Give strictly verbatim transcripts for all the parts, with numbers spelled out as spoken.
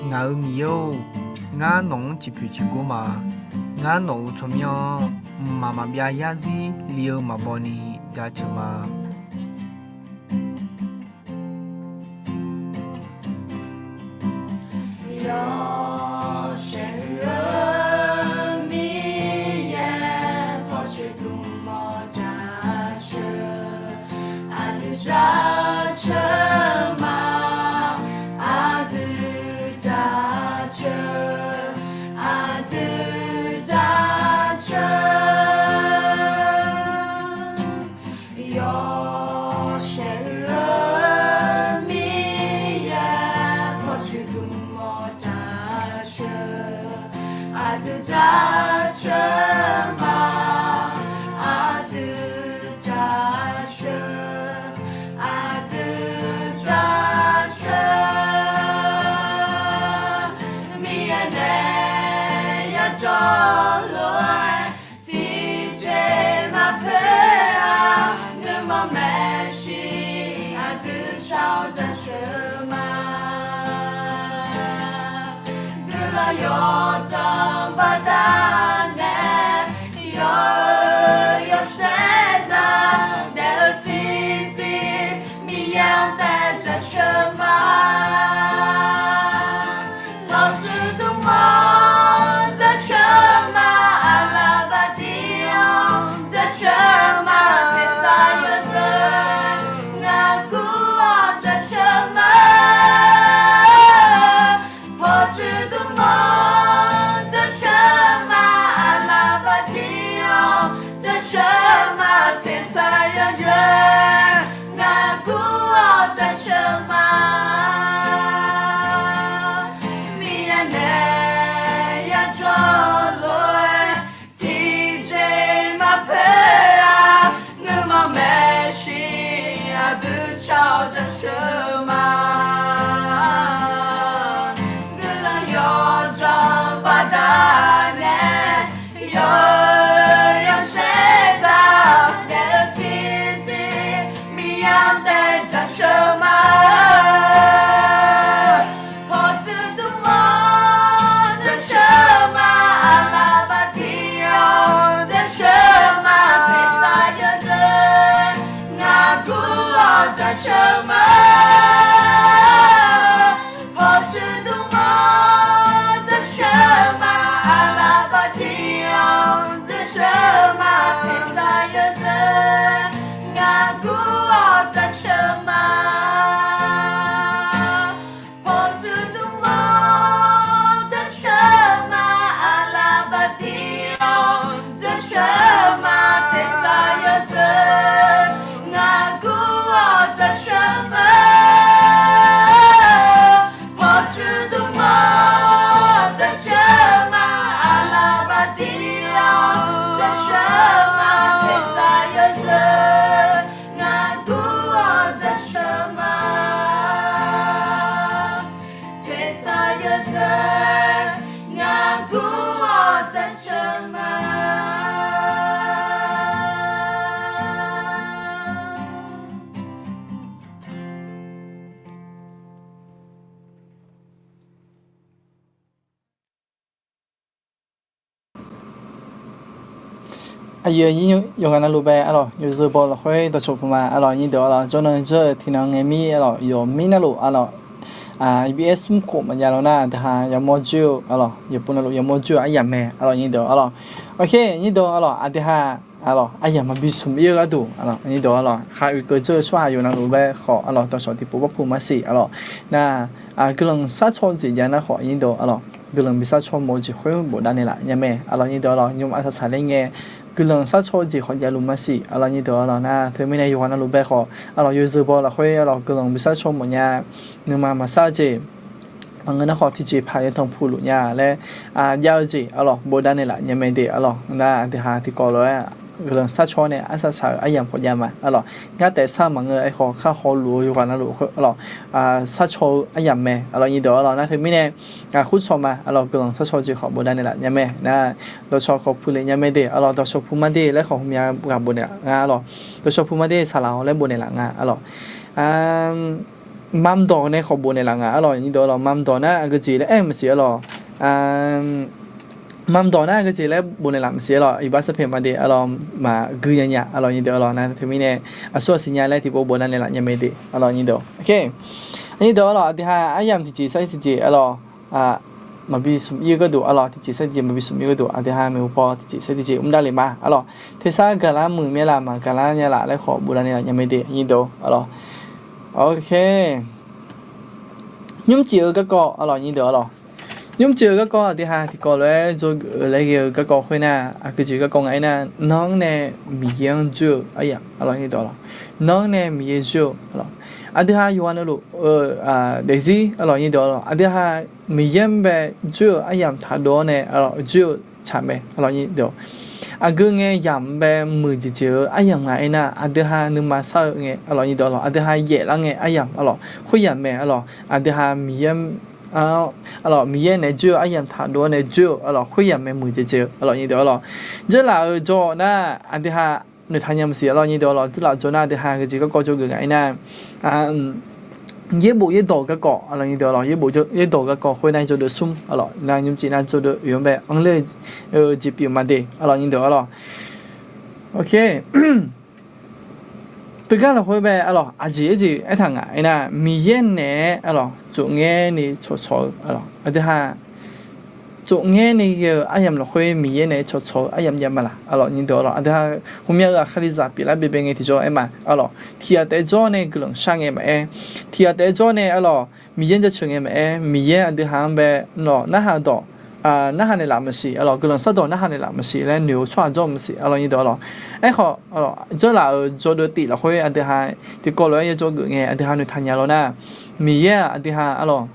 Ngaq-euq Miqyaer-or, ngar nawq-anr ciqpoeq ciqgor ma. Ngar nawq-euq tsawrmyanr-anr mqmaq maqbyav yarzir li-eu maqbaw ni jaceuq ma. Yawshaef huiq-eu Miqyaer, pawcoeq dmq mawr jaceuq, aqdui jaceuq ma, aqdui jaceuq, aqdui jaceuq. Yawshaef huiq-eu Miqyaer, pawcoeq dmq mawr jaceuq, aqdui jaceuq ma, aqdui jaceuq, aqdui jaceuq. Miqyaer nae yajawr lof-aer tiqjeq maqpoeq-a, nuima maeqshi aqdui shar-awr jaceuq ma. Guiqlanq yawdzanq baqdanae yawr-eu yawshaef zaq daef-eu tiqzir Miqyaer-anr taef jaceuq ma. Pawcoeq dmq mawr jaceuq ma, aqlaf baqdir-awr jaceuq ma, tersar yawzeu ngaq gur-awr jaceuq ma. Pawcoeq dmq mawr jaceuq ma, aqlaf baqdir-awr jaceuq ma, tersar yawzeu ngaq gur-awr jaceuq ma. Miqyaer nae yajawr lof-aer tiqjeq maqpoeq-a, nuima maeqshi aqdui shar-awr jaceuq ma. Guiqlanq yawdzanq baqdanae yawr-eu yawshaef zaq daef-eu tiqzir Miqyaer-anr taef jaceuq ma. Pawcoeq dmq mawr jaceuq ma, aqlaf baqdir-awr jaceuq ma, tersar yawzeu ngaq gur-awr jaceuq ma. Pawcoeq dmq mawr jaceuq ma, aqlaf baqdir-awr jaceuq ma, tersar yawzeu ngaq gur-awr jaceuq ma. Pawcoeq dmq mawr jaceuq ma, aqlaf baqdir-awr jaceuq ma, tersar yawzeu ngaq gur-awr jaceuq ma. Pawcoeq dmq mawr jaceuq ma, aqlaf baqdir-awr jaceuq ma, tersar yawzeu ngaq gur-awr jaceuq ma. Tersar yawzeu ngaq gur-awr jaceuq ma. Aqyuif aqnyir yawqghaq navluf bae arlawq, yawzeu baw lafkhoer dawqcawq puq ma arlawq, nyir deuq arlawq, jawrnan jawr-eu tiqnan ngae mir arlawq, yawqmir navluf arlawq, EBS smrkhof maqjav law nar, aqdui ha yamawr joer-eu arlawq, yawqpuv navluf yamawr joer-eu aryamq mae arlawq, nyir deuq arlawq. Oke, nyir deuq arlawq, aqdui ha arlawq, aryamq maqbi smq ir-eu gharduq arlawq, nyir deuq arlawq, khar oekeuv dzeur-eu tsawrhaq yawqghaq navluf bae khawf arlawq, dawqcawq tiqpov barpuq maqsiq arlawq. Nar, guiqlanq sharcaw-eu jeq jav nar khawf, nyir deuq arlawq, guiqlanq bi sharcaw mawf-eu jeq khoer bofdav naeqlaf nya mae arlawq, nyir deuq arlawq, nymr aqsaq saq ler ngae, guiqlanq sharcaw-eu jeq khawf javluf maqsiq arlawq, nyir deuq arlawq. Nar teumirnae yawqghaq navluf bae khawf arlawq, yawzeu baw lafkhoer arlawq, guiqlanq bi sharcaw mawf nya, nuima maqsar-eu jeq maqngeur nar khawf, tiqjeqpaq yatanq puq luf nya laer jav-eu jeq arlawq, bofdav naeqlaf nya mae de arlawq. Nar aqdui ha tiqkawv lof-aer guiqlanq sharcaw nae arsaq saq-euq aryamq khawf jav ma arlawq. Ngar taef sar maqngeur, aerkhawf khar hawluf-eu yawqghaq navluf arlawq, sharcaw-eu aryamq mae arlawq, nyir deuq arlawq. Nar teumirnae khar cawq ma arlawq, guiqlanq sharcaw jeq khawf bofdav naeqlaf nya mae. Nar dawqcawq khawf puq lef nya mae de arlawq, dawqcawq puq ma de laer khawf hmq ghaq bofnaeq nga arlawq, dawqcawq puq ma de saqlaq-awq laer bofnaeqlaf nga arlawq. mamdawq nae khawf bofnaeq laf nga arlawq nyir deuq arlawq. Mamdawq nar aqgeujeq laer aer-eu maqsiq arlawq. Mamdawq nar aqgeujeq laer bofnaeq laf maqsiq arlawq. Iqbax sarpaeq maqde arlawq, maqgui nya nya arlawq nyir deuq arlawq. Nar teumirnae aqsur aqsiq nya laer tiqpov bofnaeq laf nya mae de arlawq nyir deuq. Nyir deuq arlawq, aqdui ha aryamq tiqjeq sar-ir tiqjeq arlawq, maqbi smq-ir-eu gharduq arlawq, tiqjeq sar-ir tiqjeq maqbi smq-ir gharduq aqdui ha maeqhu paw tiqjeq sar-ir tiqjeq mr davle ma arlawq. Tersar gaqlar muiq myav laf maqgaqlar nya laf laer khawf bofnaeq laf nya mae de nyir deuq arlawq. Ok. Nymrcif-eu garkawv arlawq nyir deuq arlawq. Nymrcif-eu garkawv aqdui ha tiqkawv lof-aer dzawgeuf-eu laer ghae-eu garkawv khoernar, aqgeujeq garkawv nga aernar, nanr nae Miqyaer-anr dzoer-eu aryamq arlawq nyir deuq arlawq. Nanr nae Miqyaer dzoer-eu arlawq. Aqdui ha yawqghaq navluf-eu daefzir arlawq nyir deuq arlawq, aqdui ha Miqyaer-anr bae dzoer-euq aryamq taqdov-awr nae arlawq dzoer-eu tsaq mae arlawq nyir deuq. Aqgeu ngae yamq bae muiqjeq jeq-eu aryamq nga aernar, aqdui ha nuima sar-eu ngae arlawq nyir deuq arlawq, aqdui ha yaeflar ngae aryamq arlawq khoeryamq mae arlawq. Aqdui ha Miqyaer arlawq, Miqyaer naeq-aer dzoer-eu aryamq taqdov-awr nae dzoer-eu arlawq khoeryamq mae muiqjeq jeq-eu arlawq nyir deuq arlawq. Dzeurlaf-euq jawr nar aqdui ha noeqtaq nya maqsiq arlawq nyir deuq arlawq. Dzeurlaf-euq jawr nar aqdui ha geujeq garkawv dzawgeuf nga aernar, yaerbof yaerdawq-eu garkawv arlawq nyir deuq arlawq, yaerbof yaerdawq-eu garkawv khoer nar jawrduq smr arlawq, nar nymrcif nar jawrduq oeq-anr bae anrler-eu jeq pyeuf ma de arlawq nyir deuq arlawq. Ok. Teugar lafkhoer bae arlawq, aqjeq-aer jeq aertaq ngaq aernar, Miqyaer naeq-aer arlawq tsofngaer ni tsawqtsawq-eu arlawq, aqdui ha tsofngaer ni ghae-eu aryamq lafkhoer Miqyaer naeq-aer tsawqtsawq-eu aryamq jav ma laq arlawq nyir deuq arlawq. Aqdui ha ghawqmya-euq aqkaqlizaq pyeuflar baebae ngae tiqjawr aer ma arlawq. Tiqghaq taef-aer jawr nae guiqlanq shar ngae maqaer, tiqghaq taef-aer jawr nae arlawq Miqyaer-anr jaceuq ngae maqaer, Miqyaer aqdui ha-anr bae nawq narhaq dawq narhaq naeqlaf maqsiq arlawq, guiqlanq shardawq narhaq naeqlaf maqsiq laer noeq-eu tsawrhaq jawr maqsiq arlawq nyir deuq arlawq. Aerkhawf, dzeurlaf-euq jawrduq tif lafkhoer aqdui ha tiqkawv lof-aer ya jawrgeuf ngae aqdui ha noeqtaq nya lawr nar, Miqyaer-aq aqdui ha arlawq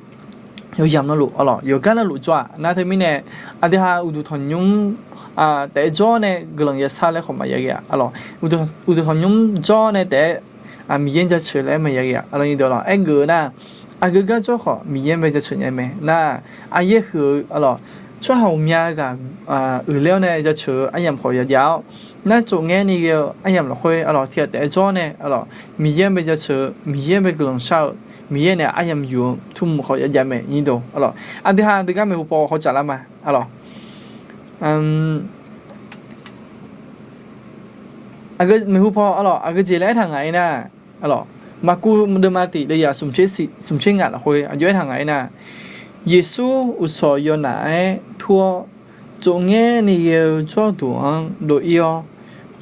yawqyamq navluf arlawq, yawqgar navluf jawr-aq nar teumirnae, aqdui ha uqduq tanqnymr taef-aer jawr nae guiqlanq yashar laer khawf maqya ghae-a arlawq, uqduq tanqnymr jawr nae taef-aer Miqyaer-anr jaceuq laer maqya ghae-a arlawq nyir deuq arlawq. Aergeuf-eu nar, aqgeu gar jawr khawf Miqyaer-anr bae jaceuq nya mae nar, aryaer huiq-eu arlawq, tsawrhaq ghawqmya ghaq uiqler-awr nae jaceuq-eu aryamq khawf yajav-awr, nar tsofngaer ni ghae-eu aryamq lafkhoer arlawq tiqghaq taef-aer jawr nae arlawq Miqyaer-anr bae jaceuq-eu, Miqyaer-anr bae guiqlanq shar-eu, Miqyaer naeq-aer aryamq yuf-eu tmr khawf yajav mae nyir deuq arlawq. Aqdui ha aqdui gar maeqhu paw hawtsaf lar ma arlawq. Maeqhu paw arlawq aqgeujeq laer aertaq ngaq aernar, arlawq, Maqkuv deuvma tiq deuvyaq smq tser ngaq lafkhoer aqjox aertaq ngaq aernar, Yeqsur uqshawq yawnaf-aer tur-awr, tsofngaer ni ghae-eu jawrduq-anr dov-ir-awr,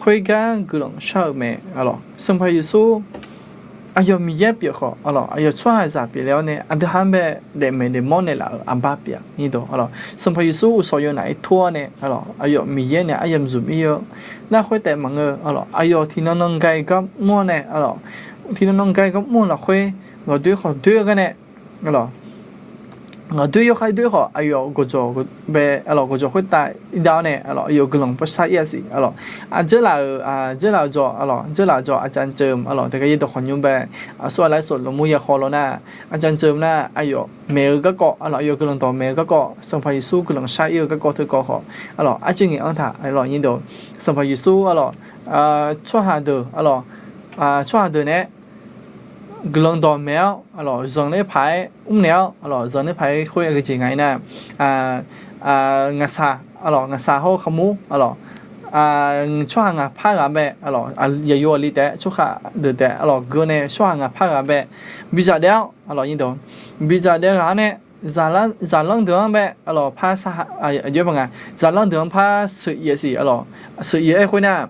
khoergar guiqlanq shar-euq mae arlawq. Sanqpaq Yeqsur aqyawf Miqyaer pyeuf khawf arlawq, aqyawf tsawrhaqzaq pyeufle-awr nae aqdui ha-anr bae daefmaeq daefmawr naeqlaf-euq aqbar pyeuf nyir deuq arlawq. Sanqpaq Yeqsur uqshawq yawnaf-aer tur-awr nae arlawq, aqyawf Miqyaer nae aryamq zmq-ir-eu nar khoertaef maqngeur arlawq, aqyawf tiqnan nan gaq-ir gar mr-awr nae arlawq, tiqnan nan gaq-ir gar mr-eu lafkhoer ghawqdoer khawf doer-eu gar nae arlawq, ghaqdoer yawkhav doer khawf aqyawf gawqjawq bae arlawq, gawqjawq khoertav irdav-awr nae arlawq, aqyawf guiqlanq pawshar-ir-a siq arlawq. Aqjeurlaf-euq, aqjeurlaf-eu jawr arlawq, aqjeurlaf-eu jawr aqcaf ceuv arlawq, teugar yaerdawq khawqnymr bae aqsur aqlaer sawq lmur yakhawv law nar, aqcaf ceuv nar aqyawf maeq-eu garkawv arlawq, aqyawf guiqlanq dawq maeq-eu garkawv, Sanqpaq Yeqsur guiqlanq shar-ir-eu garkawv teukawv khawf arlawq, arcuiv ngaeq-anr taq arlawq nyir deuq. Sanqpaq Yeqsur arlawq, tsawrhaq deuq arlawq, tsawrhaq deuq nae guiqlanq dawq maeq-awr arlawq, zanqler paq-aer mrnaeq-awr arlawq, zanqler paq-aer khoer aqgeujeq nga aernar, ngaqshaq arlawq, ngaqshaq hawr-eu khaqmur arlawq, tsawrhaq ngaqpar ghaq bae arlawq, yaqyo aqli taef-aer tsawrhaq deuq taef arlawq geur nae tsawrhaq ngaqpar ghaq bae bidzaq daef-awr arlawq nyir deuq, bidzaq daef ghaq-anr nae zaqlanr deuq-anr bae arlawq par sar, aqjox-aer paq nga, zaqlanr deuq-anr par sheuq-ir-a siq arlawq, sheuq-ir-aer khoer nar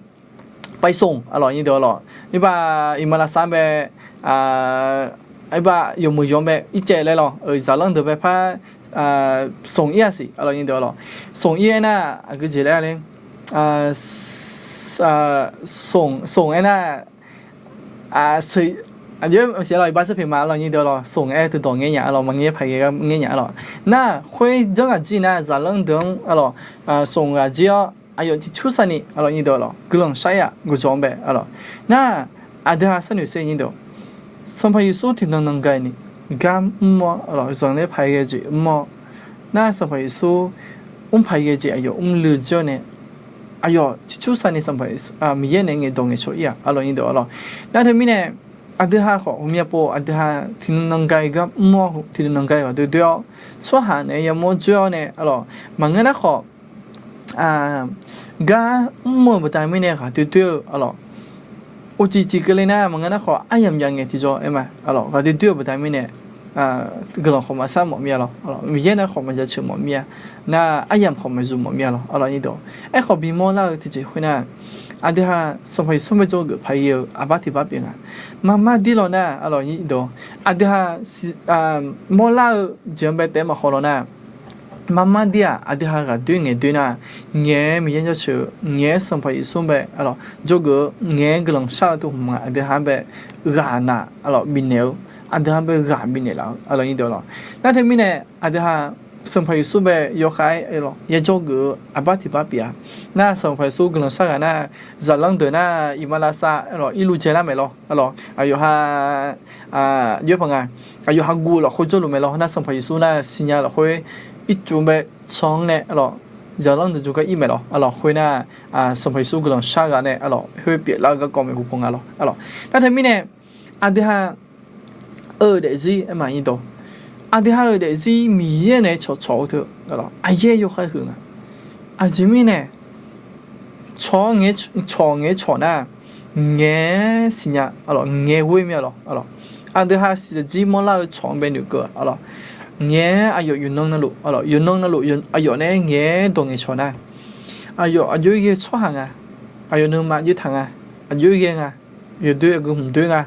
ไปส่ง arlawq nyir deuq arlawq, iqbax iqmalavshav-anr bae, iqbax yawmuiq yawq-anr bae ircaev laer lawq, zaqlanr deuq bae par ส่ง-ir-a siq arlawq nyir deuq arlawq. ส่ง-ir aernar aqgeujeq laer le, ส่ง aernar, aqjox-aer maqsiq arlawq, iqbax sarpeq ma arlawq nyir deuq arlawq, ส่ง aer teudawq ngaer nya arlawq, maqngaer paq ghae ngaer nya arlawq. Nar khoer janr ghaq jir nar zaqlanr deuq-anr arlawq, ส่ง ghaq jir-awr aqyawf ciqcur saqni arlawq nyir deuq arlawq guiqlanq shar-ir-aq gawqjawq-anr bae arlawq. Nar aqdui ha sharnoeq sher nyir deuq, Sanqpaq Yeqsur tiqnan nan gaq-ir ni gar mr-awr arlawq, zanqler paq ghae jeq mr-awr, nar Sanqpaq Yeqsur mr paq ghae jeq aqyawf mrluiv jir-awr nae aqyawf ciqcur saqni Sanqpaq Yeqsur, Miqyaer nae ngaeqdawq ngaeqcawq-ir-aq arlawq nyir deuq arlawq. Nar teumirnae Aqdui ha khawf ghawqmya pov, aqdui ha tiqnan nan ga-iq gar mr-awr, tiqnan nan ga-iq ghaqdoer doer-awr, tsawrhaq naeq-aer yamawr dzoer-awr nae, arlawq, maqngeur nar khawf, gar mr-eu baqda mirnae ghaqdoer doer-eu, arlawq, uqcif cif keuvle nar maqngeur nar khawf aryamq yaf ngaeq tiqjawr aer ma, arlawq, ghaqdoer doer-eu baqda mirnae guiqlanq khawf maqsar mawf mir-a lawr, arlawq, Miqyaer nae khawf maqjaceuq mawf mir-a, nar aryamq khawf maqzmq mawf mir-a lawr, arlawq, nyir dawq. Aerkhawf bimawr lar-eu tiqjeq khoer nar, aqdui ha Sanqpaq Yeqsur bae dzawgeuf paq-aer ghae-eu aqbar tiq bar pyeuf nga. Marmar dir lawq nar, arlawq, nyir dawq, aqdui ha mawrlar-eu jeq-anr bae taef-aer maqhaw lawq nar, marmar dir-aq, aqdui ha ghaqdoer ngaeq doer nar, ngaeq-aer Miqyaer jaceuq-eu, ngaeq-aer Sanqpaq Yeqsur bae, arlawq, dzawgeuf-eu, ngaeq-aer guiqlanq shar-eu teu hmq-aq, aqdui ha bae ghaq naq, arlawq, bifnaeq-eu, aqdui ha bae ghaq bifnaeq laf-eu, arlawq, nyir dawq lawq. Nar teumirnae, aqdui ha Sanqpaq Yeqsur bae yawkhav-aer, arlawq, yaer dzawgeuf-eu aqbar tiq bar pyeuf-a. Nar Sanqpaq Yeqsur guiqlanq shar ghaq nar, zaqlanr deuq nar iqmalavshav, arlawq, irluv dzae lar maeq lawr, arlawq, aqyawf ha, aqjox-aer paq nga, aqyawf ha guv lafkhoer jawrluf maeq lawr. Nar Sanqpaq Yeqsur nar siqnya lafkhoer ircuf bae can-anr nae, arlawq, zaqlanr deuq jawrgar ir maeq lawr, arlawq, khoer nar Sanqpaq Yeqsur guiqlanq shar ghaq nae, arlawq, khoer pyeuflar-eu garkawv maeqhu paw nga lawr, arlawq. Nar teumirnae, aqdui ha-euq daefzir aer ma, nyir dawq, aqdui ha-euq daefzir Miqyaer naeq-aer cawqcawq-eu teu, arlawq, aqyaer yawkhav huiq nga. Aqjeq mirnae, cawq ngae, cawq ngae cawq nar, ngaeq-aer siqnya, arlawq, ngaeq ghoer mir-a lawr, arlawq. Aqdui ha siqnya jir mawrlar-eu cawq-anr bae noeqkeuv, arlawq, ngaeq-aer aqyawf yawqnan navluf, arlawq, yawqnan navluf, aqyawf nae ngaeq-aer dawq ngaeq cawq nar, aqyawf aqjox-aer ghae-eu tsawrhaq nga, aqyawf nuima joer taq nga, aqjox-aer ghae nga, yawdoer aqgeu hmq doer nga,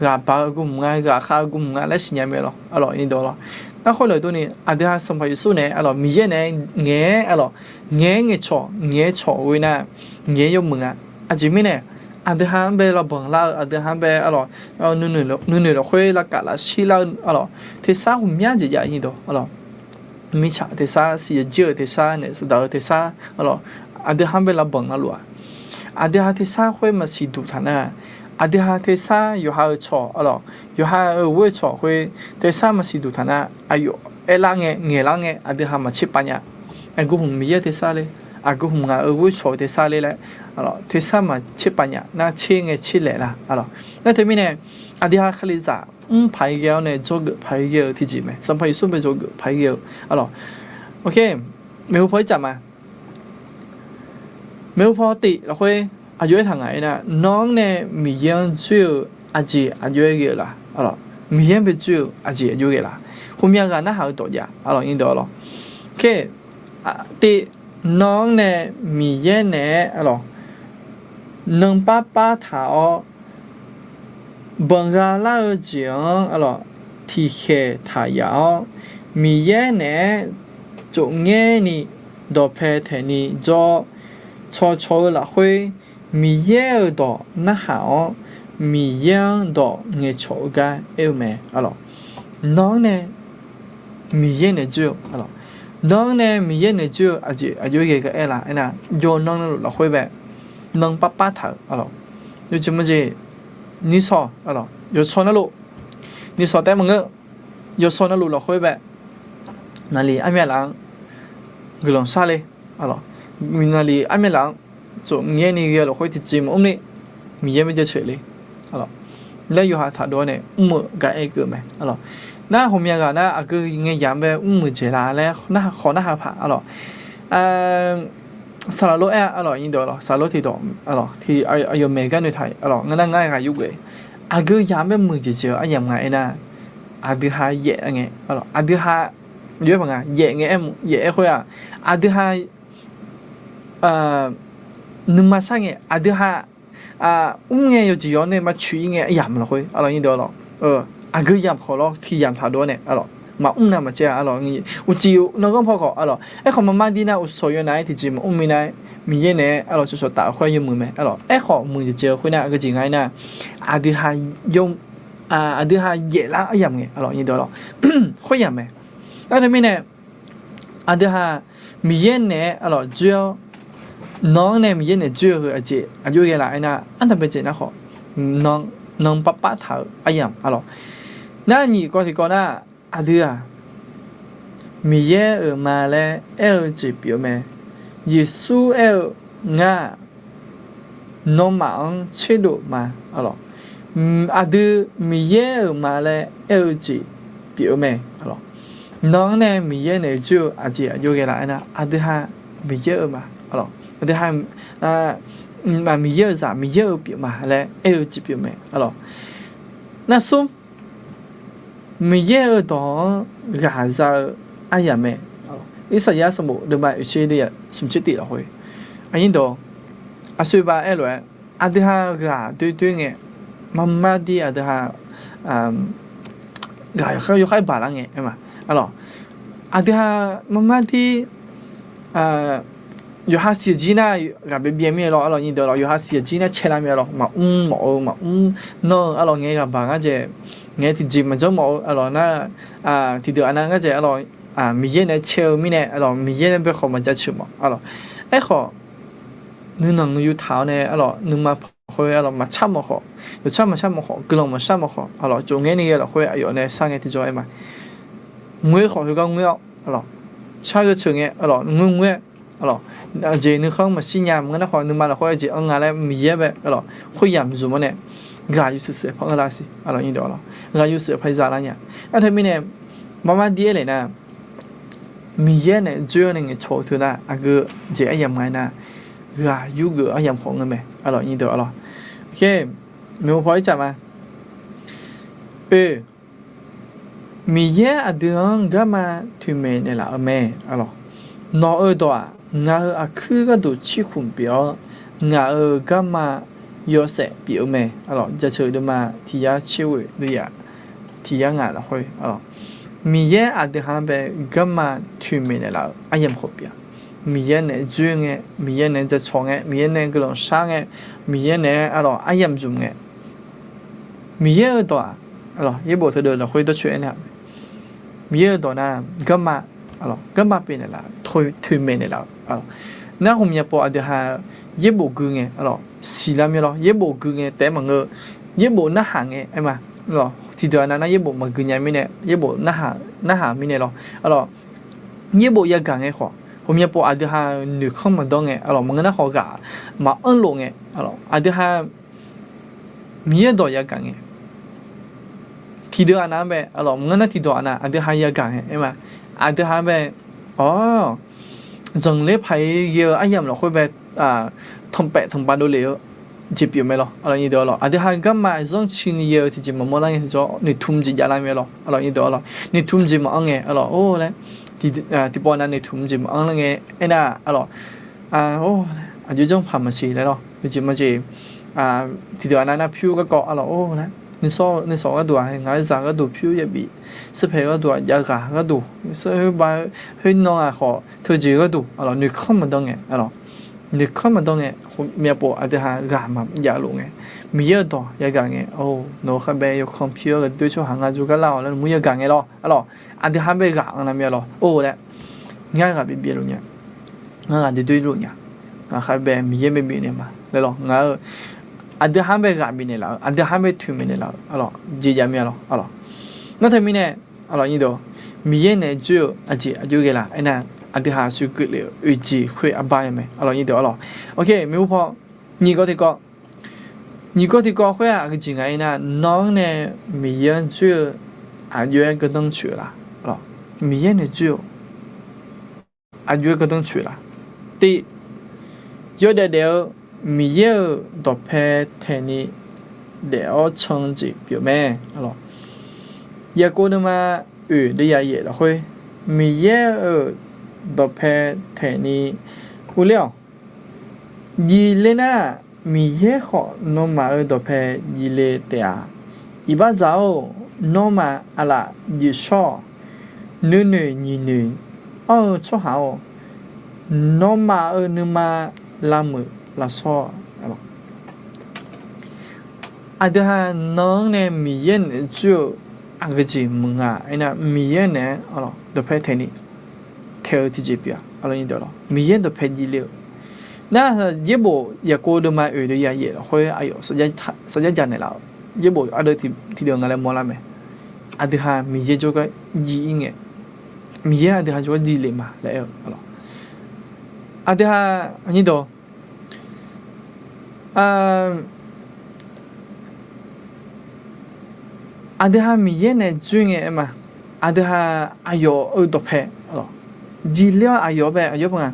ghaq baq-eu aqgeu hmq nga, ghaq khav-eu aqgeu hmq nga laer siqnya mae lawr, arlawq, nyir dawq lawr. Nar khoerlaf durni, aqdui ha Sanqpaq Yeqsur nae, arlawq, Miqyaer nae ngaeq-aer, arlawq, ngaeq-aer ngaeqcawq, ngaeq-aer cawq ghoer nar, ngaeq-aer yawmuiq nga. Aqjeq mirnae, aqdui ha-anr bae lavbanq lar-eu, aqdui ha-anr bae, arlawq, nuinoeq lafkhoer lavkaf lavshir lar-eu, arlawq, tersar ghawqmya jeq jav, nyir dawq, arlawq, mirtsaq tersar, siqnya jir-euq tersar, naef saqdaq-eu tersar, arlawq, aqdui ha-anr bae lavbanq lar luf-aq, aqdui ha tersar khoer maqsiq duq taq nar, aqdui ha tersar yawqha-euq cawq, arlawq, yawqha-euq ghoer-eu cawq khoer tersar maqsiq duq taq nar, aqyawf aerlar ngae, ngaeqlar ngae, aqdui ha maqtser pav nya. Aqgeu hmq Miqyaer tersar le, aqgeu hmq ngaq-euq ghoer-eu cawq-eu tersar le laer, arlawq, tersar maqtser pav nya nar, tser ngae tser laeq la, arlawq. Nar teumirnae, aqdui ha Kalizaq mr paq-aer ghae-awr nae dzawgeuf paq-aer ghae-eu tiqjeq mae. Sanqpaq Yeqsur bae dzawgeuf paq-aer ghae-eu, arlawq. Oke, maeqhu paw-aer caf ma. Maeqhu paw tif lafkhoer aqjox-aer taq ngaq-aer nar, nawr-anr nae Miqyaer-anr dzoer-eu aqjeq aqjox-aer ghae-eu la? Miqyaer-anr bae dzoer-eu aqjeq aqjox ghae la? Ghawqmya ghaq narhaq-eu dawq jav, arlawq, nyir dawq, arlawq. Oke, tif, nawr-anr nae Miqyaer naeq-aer, arlawq, nan parpar taq-awr, banqgha lar-eu jeq-anr, arlawq, tiqkhaeq taq yaf-awr, Miqyaer naeq-aer tsofngaer ni dawqpae taeq ni jawr-awr, cawqcawq-eu lafkhoer Miqyaer-euq dawq narhaq-awr, Miqyaer-anr dawq ngaeqcawq-eu gar aer-eu mae, arlawq. Nawr-anr nae Miqyaer naeq dzoer-eu, arlawq, nawr-anr nae Miqyaer naeq dzoer-eu aqjeq aqjox ghae gar aer la? Aernar, yawqnan navluf lafkhoer bae nan parpar taq-euq, arlawq, yawjeq maqjeq, nisawq, arlawq, yawshawq navluf, nisawq taef maqngeur, yawshawq navluf lafkhoer bae naqli armyav laf-anr guiqlanq shar le, arlawq, naqli armyav laf-anr tsofngaer ni ghae lafkhoer tiqjeq maqmr ni Miqyaer bae jaceuq le, arlawq, laer yawqha taqdov-awr nae mr-eu gar aer keuv mae, arlawq. Nar ghawqmya ghaq nar aqgeu ngae yamq bae mrmuiq jeq la laer khawf narhaq paq, arlawq. Saqlaq lor aer-a, arlawq, nyir dawq, arlawq, saqlaq lor tiqdawq, arlawq, aqyawf maeq gar noeqtaq, arlawq, ngar nar ngar ghaq yur geuf. Aqgeu yamq bae muiq jeq jeq-eu aryamq nga aernar, aqdui ha yaef ngae, arlawq, aqdui ha, yawf-aer paq nga, yaef ngae aer, yaef aer khoer-aq, aqdui ha nuima shar ngae, aqdui ha mr ngae yawqjeq yawq nae maqcoeq-ir ngae aryamq lafkhoer, arlawq, nyir dawq, arlawq, aqgeu yamq khawf lawr tiq yamq taqdov-awr nae, arlawq, maqmr nav maqcaer-a, arlawq, uqcif-eu nanghanr paw khawf, arlawq, aerkhawf marmar dir nar uqshawq yawnav-aer tiqjeq maqmr minav-aer Miqyaer naeq-aer, arlawq, cawqcawq taf-eu khoer yawmuiq mae, arlawq. Aerkhawf muiq jeq jeq-eu khoer nar aqgeu jeq nga aernar, aqdui ha yawm, aqdui ha yaeflar aryamq ngae, arlawq, nyir dawq, arlawq, khoeryamq mae. Nar teumirnae aqdui ha Miqyaer naeq-aer, arlawq, dzoer-awr, nawq-anr nae Miqyaer naeq dzoer-eu heu aqjeq aqjox ghae la aernar, ardanqbae jeq nar khawf, nan, nan parpar taq-eu aryamq, arlawq. Nar nyiq kawv tiqkawv nar, aqdui-aq, Miqyaer-euq ma laer aer-eu jeq pyeuf-eu mae. Yeqsur aer-eu, ngar-aq, nawmaf-anr tserdov ma, arlawq. Aqdui Miqyaer-euq ma laer aer-eu jeq pyeuf-eu mae. Nawq-anr nae Miqyaer naeq-aer joer-eu aqjeq aqjox ghae laf aernar, aqdui ha Miqyaer-euq ma, aqdui ha Miqyaer-euq zaq, Miqyaer-euq pyeuf ma laer aer-eu jeq pyeuf mae. Nar smr, Miqyaer-euq dawq-anr ghaq za-eu aryamq mae. Irsaqyar sanqbof deuvma oeqtser deuvyaq smqtser tif lafkhoer, aqnyir dawq, aqsoeq baf aer lof-aer, aqdui ha ghaq doer doer ngae, marmar dir aqdui ha ghaq yawkhaer yawkhaer baq lar ngae aer ma. Aqdui ha marmar dir yawqha siq jir nar ghaq byaev byaev mir-aer lawr, aqlawq nyir deuq lawr, yawqha siq jir nar cae lar mir-aer lawr, maqmr mawf-eu maqmr nanr-eu, aqlawq ngae ghaq baq ngar dzaeq, ngae tiqjeq maqjanr mawf-eu, aqlawq nar tiqdeuq aqnav ngar dzaeq, aqlawq Miqyaer nae cae-eu mirnae, aqlawq Miqyaer nae bae khawf maqjaceuq mawf, aqlawq aerkhawf nuinanq nuiyu taq-awr nae, aqlawq nuima pawkhoer, aqlawq maqcar mawf khawf, yawqcar maqcar mawf khawf, guiqlanq maqshar mawf khawf, aqlawq tsov ngaer ni ghae lafkhoer aqyawf nae shar ngae tiqjawr aer ma. Ngoer khawf khoergar ngoer-awr, aqlawq shar yawceuq ngae, aqlawq ngoer ngoer-aer, aqlawq aqjeq nuikhanr maqshir nya maqngeur nar khawf, nuima lafkhoer aqjeq anr nga laer Miqyaer bae, aqlawq khoeryamq zmq-awr nae ghaq yawshuif shuif-aer par-anr lar siq, aqlawq nyir deuq, aqlawq ghaq yawshuif shuif-aer par za lar nya. Arteu mirnae, marmar dir-aer laeq nar, Miqyaer naeq-aer joer-awr nae ngaeqcawq-eu teu nar, aqgeu jeq aryamq nga aernar, ghaq yurgeuf-eu aryamq khawf ngeur mae, aqlawq nyir deuq, aqlawq. Oke, maeqhu paw ircaf ma. Oe, Miqyaer aqdui-anr garma toeqmaeq naeqlaf-eu mae, aqlawq. Nawq-eu dawq-aq, ngaq-euq aqkuir gharduq cirkhmq pyeuf-awr, ngaq-euq garma yawshaef pyeuf-eu mae, aqlawq. Jaceuq deuvma tiq yar tser ghoeq deuvyaq tiq yar ngaq lafkhoer, aqlawq. Miqyaer aqdui ha-anr bae garma toeqmaeq naeqlaf-eu aryamq khawf pyeuf-a. Miqyaer naeq-aer joer ngae, Miqyaer naeq-aer jacawq ngae, Miqyaer naeq-aer guiqlanq shar ngae, Miqyaer naeq-aer, aqlawq, aryamq zmq ngae, Miqyaer-euq dawq-aq, aqlawq, yaerbof teudeuq lafkhoer dawrcoeni-a, Miqyaer-euq dawq nar, garma, aqlawq, garma pyeuf naeqlaf, toeqmaeq naeqlaf-eu, aqlawq. Nar ghawqmya pov aqdui ha yaerbof gui ngae, aqlawq, siqlar mir-a lawr, yaerbof gui ngae taef-aer maqngeur, yaerbof narhaq ngae aer ma, aqlawq, tiqdeuq aqnav nar yaerbof maqgui nya mirnae, yaerbof narhaq, narhaq mirnae lawr, aqlawq, yaerbof yagaq ngae khawf, ghawqmya pov aqdui ha noeqkanr maqdawr ngae, aqlawq, maqngeur nar khawf ghaq maqanr lof ngae, aqlawq, aqdui ha Miqyaer dawq yagaq ngae, tiqdeuq aqnav-anr bae, aqlawq, maqngeur nar tiqdawq aqnav aqdui ha yagaq ngae aer ma, aqdui ha-anr bae, awr, zanqler paq-ir ghae-eu aryamq lafkhoer bae, tanqpaef tanqpav dovlef-eu jeq pyeuf mae lawr, aqlawq nyir deuq, aqlawq. Aqdui ha garma zanrcini ghae-eu tiqjeq maqmawr lar ngae tiqjawr noeqtmq jeq jav lar mae lawr, aqlawq nyir deuq, aqlawq. Noeqtmq jeq maqanr ngae, aqlawq, or laer, tiqpov aqnav noeqtmq jeq maqanr lar ngae aernar, aqlawq, or, aqjox janrpaq maqsiq laer lawr, noeqjeq maqjeq, tiqdeuq aqnav nar pyur garkawv, aqlawq, or laer, nuisawq gharduq-aq, ngaq-aer zaq gharduq pyur yabif, sirpaeq gharduq-aq, jav ghaq gharduq, sir khoerbav, khoernan-aq khawf teujeq gharduq, aqlawq, noeqkanr maqdawr ngae, aqlawq, noeqkanr maqdawr ngae, myavpov aqdui ha ghaq maqjav luf ngae, Miqyaer-euq dawq yagaq ngae, or, nawq-eu kharbae yawkanr pyur-awr ghaqdoer tsawrhaq ngar jawrgar lar-awq laer mur yagaq ngae lawr, aqlawq, aqdui ha-anr bae ghaq anr lar mir-a lawr, or laer, ngar ghaq bibif luf nya, ngar ghaq doer doer luf nya, ngaq kharbae Miqyaer bae bifnaeq ma laer lawr, ngaq-eu, aqdui ha-anr bae ghaq bifnaeq laf-eu, aqdui ha-anr bae toeqmaeq naeq laf-eu, aqlawq, jeq jav mir-a lawr, aqlawq. Nar teumirnae, aqlawq nyir deuq, Miqyaer naeq-aer joer-eu aqjeq aqjox ghae laf aernar, aqdui ha aqsur geuflef-eu oeq jeq khoer arbar-aer mae, aqlawq nyir deuq, aqlawq. Oke, maeqhu paw, nyiq gawr tiqkawv, nyiq gawr tiqkawv khoer-aq aqgeu jeq nga aernar, nawq-anr nae Miqyaer-anr joer-eu aqjox-aer gardanr tsoeq-eu la? Miqyaer naeq joer-eu aqjox-aer gardanr tsoeq la? Tiv, yawdaef daef-eu Miqyaer-euq dawqpae taeqni daef-awr can jeq pyeuf mae. Yaqkov nuima oeq deuvyaq yaef lafkhoer, Miqyaer-euq dawqpae taeqni urler-awq. Jifler nar, Miqyaer khawf nawmaf-euq dawqpae jifle taef-a. Iqbaxzaq-or, nawmaf aqlaf jifshawr-awq. Nuinoeq nyiqnoeq anr-eu tsawrhaq-or, nawmaf-euq nuima lavmuiq lavshawr-awq. Aqdui ha nan-anr nae Miqyaer naeq-aer joer-eu aqgeu jeq meuq nga aernar, Miqyaer naeq-aer dawqpae taeqni taeq-eu tiqjeq pyeuf-a. Miqyaer dawqpae jifle-eu nar, yaerbof Yaqkov deuvma oeq deuvyaq yaef lafkhoer aqyawf sarjar ja naeqlaf-eu yaerbof ardeuv tiqdeuv nga laer mawrlar mae. Aqdui ha Miqyaer jawrgar jif-ir ngae, Miqyaer aqdui ha jawrgar jifle ma laer aer-eu, aqdui ha, nyir dawq, a, Aqdui ha Miqyaer nae dzoer ngae aer ma. Aqdui ha aqyawf-eu dawqpae, aqlawq, jir ler-awr aqyawf bae aqyawf paq nga.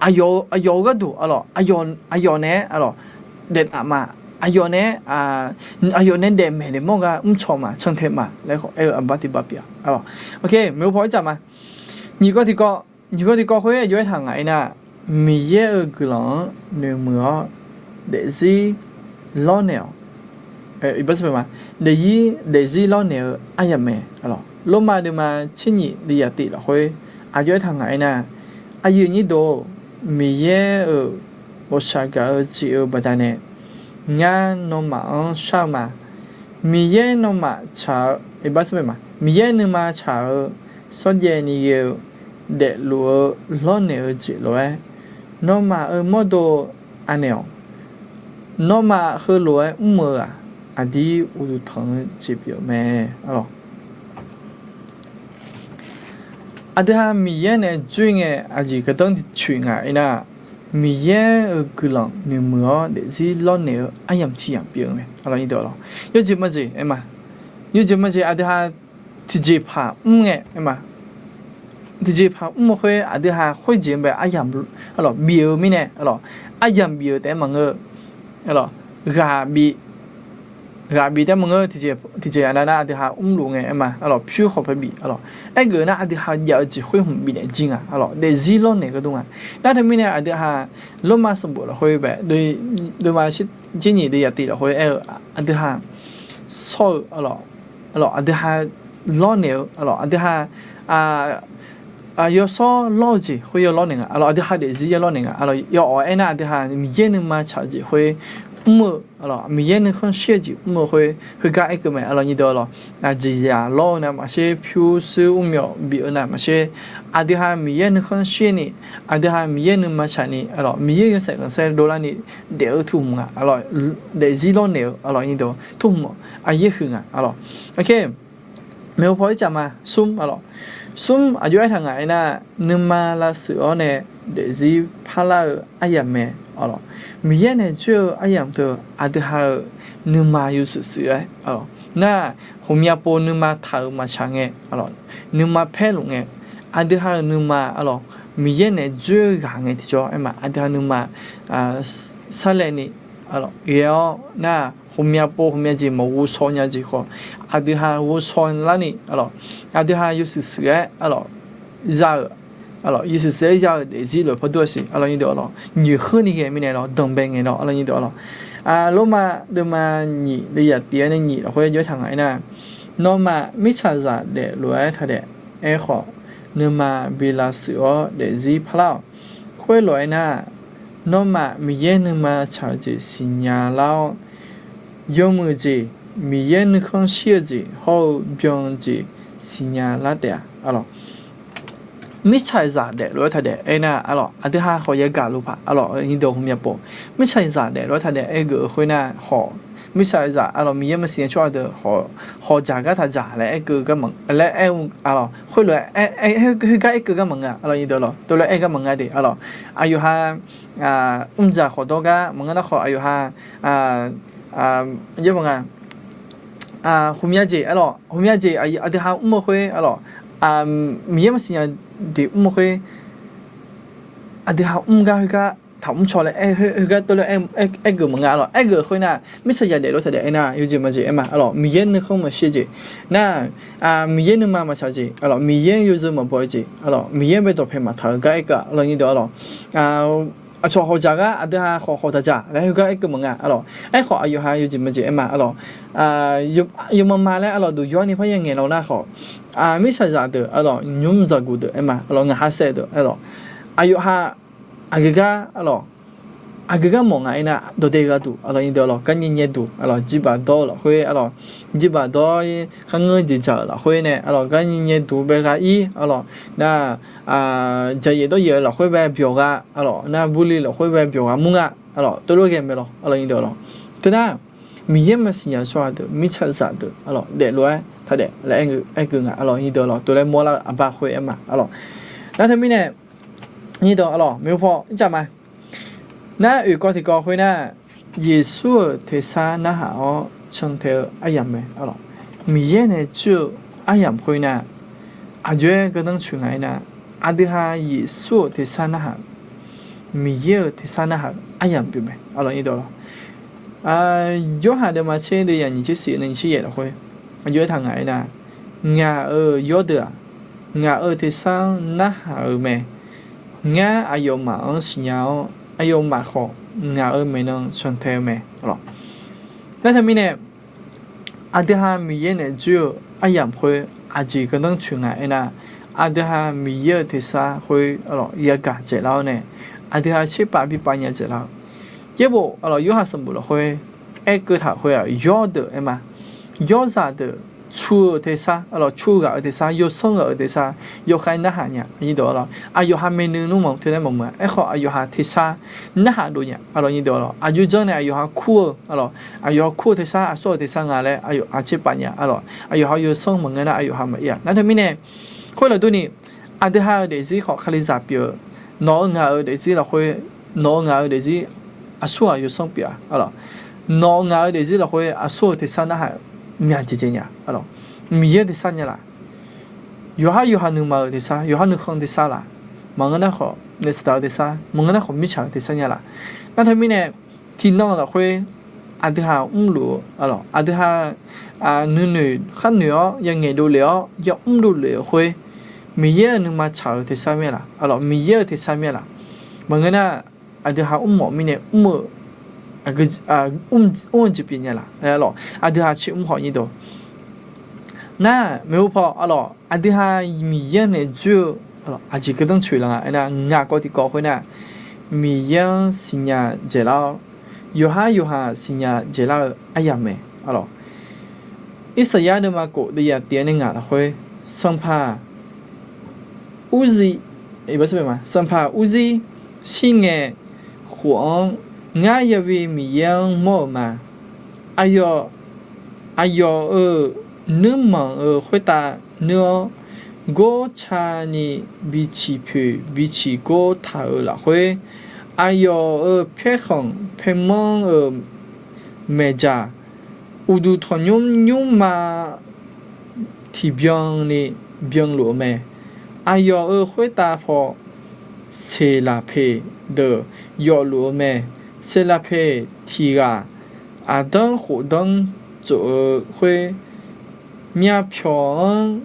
Aqyawf-eu gharduq, aqlawq, aqyawf nae, aqlawq, daef taf ma. Aqyawf nae, aqyawf nae daefmaeq daefmawr gar mrcaw ma, cantae ma laer khawf aer-eu aqbar tiqbar pyeuf-a, aqlawq. Oke, maeqhu paw ircaf ma. Nyiq kawv tiqkawv, nyiq kawv tiqkawv khoer aqjox aertaq ngaq aernar, Miqyaer-euq guiqlanq-anr noeqmuiq-awr daefzir lawrnaeq-awq. Daefzir, daefzir lawrnaeq-eu aryamq mae, aqlawq. Lormav deuvma tser nyiq deuv yaf tif lafkhoer aqjox aertaq ngaq aernar, aqyuif aqnyir deuq-or, Miqyaer-euq ghawqshaq gaq-eu jeq-euq baqdanae ngar nawmaf-anr shar-eu ma. Miqyaer nawmaf tsaq-eu, Miqyaer nuima tsaq-eu shawrjaev ni ghae-eu daefluf-eu lawrnaeq-eu jeq lof-aer, nawmaf-euq mawrdo anaeq-awq. Nawmaf heulof-aer mr-eu-aq, aqdir uqduq tanq-eu jeq pyeuf-eu mae, aqlawq. Aqdui ha Miqyaer nae dzoer ngae aqjeq gardanr coeq nga aernar, Miqyaer-euq guiqlanq noeqmuiq-awr daefzir lawrnaeq-eu aryamq tiq yamq pyeuf-eu mae, aqlawq. Yawjeq majeq aer ma. Yawjeq majeq aqdui ha tiqjeqpaq mr ngae aer ma. Tiqjeqpaq mr-eu khoer aqdui ha khoerjeq-anr bae aryamq, aqlawq, bif-eu mirnae, aqlawq, aryamq bif-eu taef-aer maqngeur, aqlawq, ghaq bif ghaq bif taef-aer maqngeur, tiqjeq aqnav nar aqdui ha mrluf ngae aer ma, aqlawq, pyur khawf pae bif, aqlawq. Aergeuf nar aqdui ha jav-eu jeq khoer hmq bifnaeq jir nga, aqlawq, daefzir lawrnaeq gardov nga. Nar teumirnae aqdui ha Lormav sanqbof lafkhoer bae, deuvma tser nyiq deuv yaf tif lafkhoer aer-eu, aqdui ha shawr-eu, aqlawq, aqdui ha lawrnaeq-eu, aqlawq, aqdui ha yawshawr lawr-eu jeq khoer yaw lawrnaeq nga, aqlawq, aqdui ha daefzir yaw lawrnaeq nga, aqlawq. Yawawq aernar aqdui ha Miqyaer nuima tsaq-eu jeq khoer mr-eu, aqlawq, Miqyaer nuikhanr shir-eu jeq mr-eu khoer heugar aerkeuv mae, aqlawq, nyir deuq, aqlawq. Aqjeq zaq lawr-eu navmaqtser, pyurshuir mrmyawf bif-eu navmaqtser, aqdui ha Miqyaer nuikhanr shir ni, aqdui ha Miqyaer nuima tsaq ni, aqlawq, Miqyaer yawshaef khanqsaer dovlar ni daef-eu tuqhmq nga, aqlawq, daefzir lawrnaeq-eu, aqlawq, nyir deuq, tuqhmq aqyaer huiq nga, aqlawq. Oke, maeqhu paw ircaf ma, smr, aqlawq. Smr aqjox aertaq ngaq aernar, nuima lavshuif-awr nae daefzir parlar-eu aryamq mae, aqlawq. Miqyaer nae dzoer-eu aryamq teu aqdui ha-euq nuima yawshuif shuif-aer, aqlawq, nar, ghawqmya pov nuima taq-euq maqtsaq ngae, aqlawq, nuima paerluf ngae, aqdui ha-euq nuima, aqlawq, Miqyaer nae dzoer-eu ghaq ngae tiqjawr aer ma, aqdui ha nuima sarlaev ni, aqlawq, ghae-awr nar, ghawqmya pov ghawqmya jeq maqghov shaw nya jeq khawf, aqdui ha ghov shaw larni, aqlawq, aqdui ha yawshuif shuif-aer, aqlawq, za-euq, aqlawq, yawshuif shuif-aer za-eu daefzir lof-aer pardur-a siq, aqlawq, nyir deuq, aqlawq, nyoeq khoer ni ghae mirnae lawr, danqbae ngae lawr, aqlawq, nyir deuq, aqlawq. Lormav deuvma nyiq deuv yaf tif-aer nae nyiq lafkhoer jawr aertaq ngaq aernar, nawmaf mirtsaqzaq daeflof-aer taqdaef aerkhawf, nuima bi lavshuif-awr daefzir parlar-awq. Khoerlof-aer nar, nawmaf Miqyaer nuima tsaq-eu jeq siqnya lar-awr, yawmuiq jeq, Miqyaer nuikhanr shir-eu jeq hawr-eu byan-eu jeq siqnya lar taef-a, aqlawq. Mirtsaqzaq daeflof-aer taqdaef aernar, aqlawq, aqdui ha khawf yagaq luf paq, aqlawq, nyir deuq, ghawqmya pov, mirtsaqzaq daeflof-aer taqdaef aergeuf-eu khoernar khawf, mirtsaqzaq, aqlawq, Miqyaer maqsiq nya tsawrhaq deuq khawf, hawq dzaq gar taq dzaq laer aer keuv gar maqngeur, laer aer-eu, aqlawq, khoerlof-aer, khoergar aer keuv gar maqngeur, aqlawq, nyir deuq, aqlawq, tov laer aer gar maqngeur de, aqlawq. Aqyawf ha mrdzaq khawf dawr gar maqngeur nar khawf, aqyawf ha, aqyawf nga, ghawqmya jeq, aqlawq, ghawqmya jeq aqdui ha mr-eu khoer, aqlawq, Miqyaer maqsiq nya jeq mr-eu khoer, aqdui ha mr gar khoergar taq mrcaw laer, khoergar tov laer aer keuv maqngeur, aqlawq. Aergeuf khoernar, mirtsaqzaq daeflof-aer taqdaef aernar, yawjeq maqjeq aer ma, aqlawq, Miqyaer nuikhanr maqshir jeq nar, Miqyaer nuima maqtsaq jeq, aqlawq, Miqyaer yawzeu maqbaw-eu jeq, aqlawq, Miqyaer bae dawqpae maqtaq-eu gar aer keuv-a, aqlawq, nyir deuq, aqlawq. Aqcawq hawq dzaq gar aqdui ha khawf hawq taq dzaq laer khoergar aer keuv maqngeur, aqlawq. Aerkhawf aqyawf ha yawjeq maqjeq aer ma, aqlawq. Yawmama laer, aqlawq, duq yawr ni parya ngaeq lawq nar khawf, mirtsaqzaq deuq, aqlawq, nymr zaqguq deuq aer ma, aqlawq, ngaq ha saev deuq, aqlawq. Aqyawf ha aqgeu gar, aqlawq, aqgeu gar mawf nga aernar, dawqdae gharduq, aqlawq, nyir deuq, aqlawq, gar nyae nyae duq, aqlawq, jirbaq dawr-eu lafkhoer, aqlawq, jirbaq dawr-ir kharngeur jeq dzaq-euq lafkhoer nae, aqlawq, gar nyae nyae duq bae gha-ir, aqlawq, nar, dzaqyaef dawryaef-eu lafkhoer bae byawq gha, aqlawq, nar, burli lafkhoer bae byawq gha mur nga, aqlawq, tov lof ghae mae lawq, aqlawq, nyir deuq, aqlawq. Teunar, Miqyaer maqsiq nya tsawrhaq deuq, mirtsaqzaq deuq, aqlawq, daeflof-aer taqdaef laer aer keuv nga, aqlawq, nyir deuq, aqlawq, tov laer mawrlar-eu aqbar khoer aer ma, aqlawq. Nar teumirnae, nyir deuq, aqlawq, maeqhu paw ircaf ma. Nar, oeq kawv tiqkawv khoernar, Yeqsur-euq tersar narhaq-awr cantae-eu aryamq mae. Miqyaer nae dzoer-eu aryamq khoer nar, aqjox-aer gardanr coeq nga aernar, aqdui ha Yeqsur-euq tersar narhaq-euq, Miqyaer-euq tersar narhaq-euq aryamq pyeuf mae. Yorhaq deuvma tser deuv yaq nyiq tser shif nae nyiq tser yaef lafkhoer aqjox-aer taq nga aernar, ngaq-euq yawrdeuq-aq, ngaq-euq tersar-anr narhaq-eu mae. Ngar aqyawfmaf-anr siqnya-awr, aqyawfmaf khawf ngaq-euq maeqnan cantae-eu mae. Nar teumirnae, aqdui ha Miqyaer nae dzoer-eu aryamq khoer aqjeq gardanr coeq nga aernar, aqdui ha Miqyaer-euq tersar khoer yagaq dzaeqlar-awr nae, aqdui ha tserpav bipav nya dzaeqlar-eu. Yaerbof, Yorhaq sanqbof lafkhoer aerkeuv taq khoer-aq, yawrdeuq aer ma. Yawrzaq deuq cu-eu tersar, cu ghaq-eu tersar, yawsanr ghaq-eu tersar, yawkhav narhaq nya. Aqyawf ha maeqnan nmr manq teunae maqmuiq-a. Aerkhawf, aqyawf ha tersar narhaq dov nya. Aqjox janr nae aqyawf ha kur-eu, aqyawf ha kur-eu tersar, aqsur-euq tersar nga laer aqyawf ha tserpav nya. Aqyawf ha yawsanr maqngeur nar aqyawf ha maqir-a. Nar teumirnae, khoerlaf durni, aqdui ha-euq daefzir khawf Kalizaq pyeuf-eu, nawq-eu ngaq-euq daefzir lafkhoer, nawq-eu ngaq-euq daefzir aqsur-aq yawsanr pyeuf-a. Nawq-eu ngaq-euq daefzir lafkhoer aqsur-euq tersar narhaq myav jeq jeq nya. Miqyaer tersar nya laf, yawqhar yawqha nuima-euq tersar, yawqhar nuikhanr tersar laf, maqngeur nar khawf naef saqdaq-eu tersar, maqngeur nar khawf mirtsaq-euq tersar nya laf. Nar teumirnae, tiqnan lafkhoer aqdui ha mrluf-eu, aqdui ha nuinoeq kharnoeq-awr yangaeq dovlef-awr yamr dovlef-eu khoer, Miqyaer-euq nuima tsaq-eu tersar mir-a laf, Miqyaer-euq tersar mir-a laf. Maqngeur nar, aqdui ha mrmawf mirnae mr-eu, mr-eu jeq pyeuf nya laf. Aqdui ha tser mr khawf nyir dawq. Nar maeqhu paw, aqdui ha Miqyaer nae dzoer-eu aqjeq gardanr coeq la nga aernar, ngaq kawv tiqkawv khoer nar, Miqyaer-anr siqnya dzaeqlar-awr, yawqhar yawqha siqnya dzaeqlar-eu aryamq mae. Irsaqyar deuvma kof deuv yaq tiq-aer nae ngaq lafkhoer, sanqpaq Urzir, sanqpaq Urzir shirngae khof-anr, ngar Yahweh Miqyaer-anr mawr-euq ma. Aqyawf, aqyawf-euq nuirmanq-euq khoertav nuir-awr, gor cani biciq poeq biciq gor taq-euq lafkhoer, aqyawf-euq paerkhanq paermanr-euq maeqdzaq uqduq tanqnymr nymrma tiqbyan ni byanluf-eu mae. Aqyawf-euq khoertav paw seqlaqpeq deuq yawfluf-eu mae. Seqlaqpeq tiq ghaq aqdanr khofdanr tsof-eu khoer, myavpyawq-anr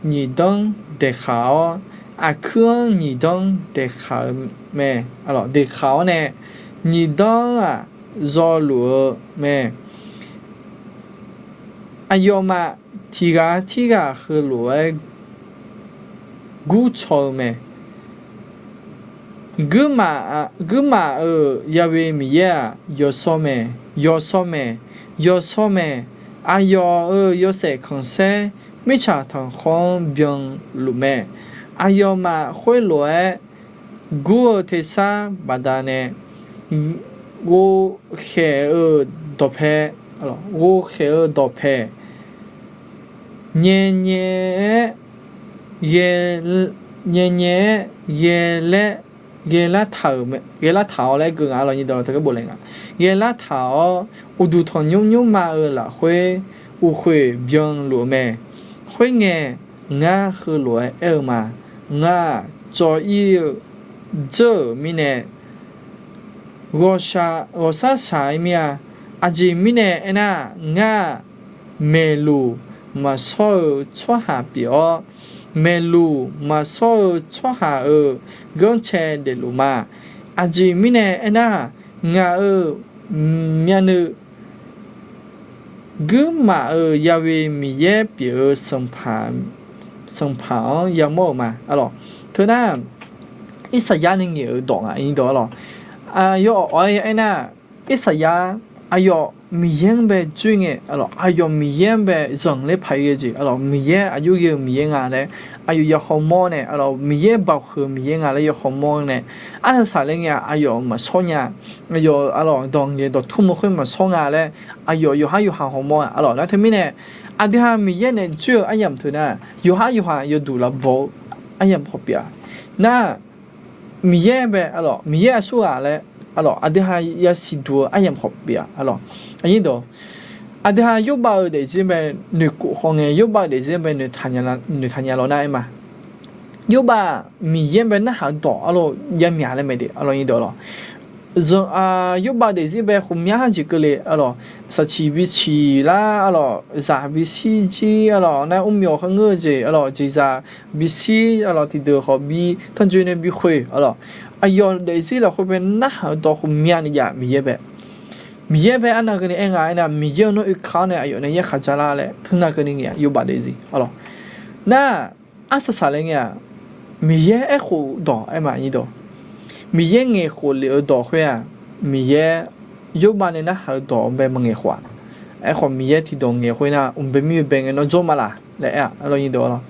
nyiqdanr daeqkhaq-awr, aqkuir-anr nyiqdanr daeqkhaq-eu mae. Daeqkhaq-awr nae nyiqdanr-aq zawluf-eu mae. Aqyawfmaf tiq ghaq tirghaq heulof-aer gurcaw-eu mae. Guirmaf-euq Yahweh Miqyaer-aq, yawshawr mae, yawshawr mae, yawshawr mae. Aqyawf-euq yawshaef khanqsaer mirtsaq tanqkhawr-anr byanluf mae. Aqyawfmaf khoerlof-aer gur-eu tersar baqdanae ghovkhaeq-euq dawqpae, ghovkhaeq-eu dawqpae nyaenyae-aer, nyaenyae-aer ghae laer, ghae lar taq-euq, ghae lar taq-awr laer geu nga. Arlawq nyi dawq taqgar boflaeq nga. Ghae lar taq-awr, uqduq tanqnymr nymrma-eu lafkhoer uqkhoeq byanluf-eu mae. Khoerngae, ngar heulof-aer aer-eu ma. Ngaq tsawv ir-eu dzeur-euq mirnae ghawqshaq, ghawqshaq shaq-aer mir-a. Aqjeq mirnae aernar, ngar maeqluq maqshawr-eu tsawrhaq pyeuf-awr, maeqluq maqshawr-eu tsawrhaq-euq ghanrcae daefluf ma. Aqjeq mirnae aernar, ngaq-euq myavnuiv guirmaf-euq Yahweh Miqyaer pyeuf-eu sanqpaq-anr yamawr-euq ma. Arlawq, teunar Irsaqyar nae ngaeq-euq dawq ngaq-anr dawq arlawq. Aqyawf awq-aer aernar, Irsaqyar aqyawf Miqyaer-anr bae dzoer ngae, arlawq, aqyawf Miqyaer-anr bae zanqler paq-ir ghae jeq, arlawq, Miqyaer aqjox ghae-eu Miqyaer nga laer aqyawf ya hawmawr nae, arlawq, Miqyaer baoq huiq-eu Miqyaer nga laer ya hawmawr nae, arsaq saq laer ngae-aq aqyawf maqshawr nya, aqyawf, arlawq, dawq ngaeq dawqtmr-eu khoer maqshawr nga laer aqyawf yawqhar yawqha hawmawr-a. Arlawq, nar teumirnae aqdui ha Miqyaer nae dzoer-eu aryamq teunar, yawqhar yawqha yawduq lavbaw-eu aryamq khawf pyeuf-a. Nar Miqyaer bae, arlawq, Miqyaer aqsurghaq laer, arlawq, aqdui ha yasiq duq-eu aryamq khawf pyeuf-a. Arlawq, aqnyir dawq Aqdui ha Yorbav-euq daefzir bae noeqkhof haw ngae, Yorbav-euq daefzir bae noeqtaq nya lawq nar aer ma. Yorbav Miqyaer bae narhaq-eu dawq arlawr yamyaq laer mae de arlawr nyir deuq arlawr. Zanq, Yorbav daefzir bae khofmya har jeq keuvle arlawr, saqciq bisiq lar arlawr, zaq bishir jir arlawr, nar mrmyawq kharngeur-eu jeq arlawr, jeqzaq bishir arlawr, tiqdeuq khawf bi tanrjoe nae bi khoeq arlawr. Aqyawf daefzir lafkhoer bae narhaq-eu dawq khofmya ni jav Miqyaer bae. Miqyaer bae arnav keuvni aer nga aernar, Miqyaer-euq nawr oeka-awr nae aqyawf nae yaerkhaq ja lar laer teunav keuvni ngaeq-a Yorbav daefzir arlawr. Nar arsaq saqlaer ngae-aq, Miqyaer aerkhof dawq aer ma nyir deuq. Miqyaer ngaeqkhof lef-eu dawq khoer-aq, Miqyaer Yorbav nae narhaq-eu dawq-anr bae maqngaeq khof-aq. Aerkhawf Miqyaer tiqdawq ngaeq khoer nar, mqbae mir-eu bae ngae nawr jawr ma laf laer aer-a arlawr nyir deuq arlawr.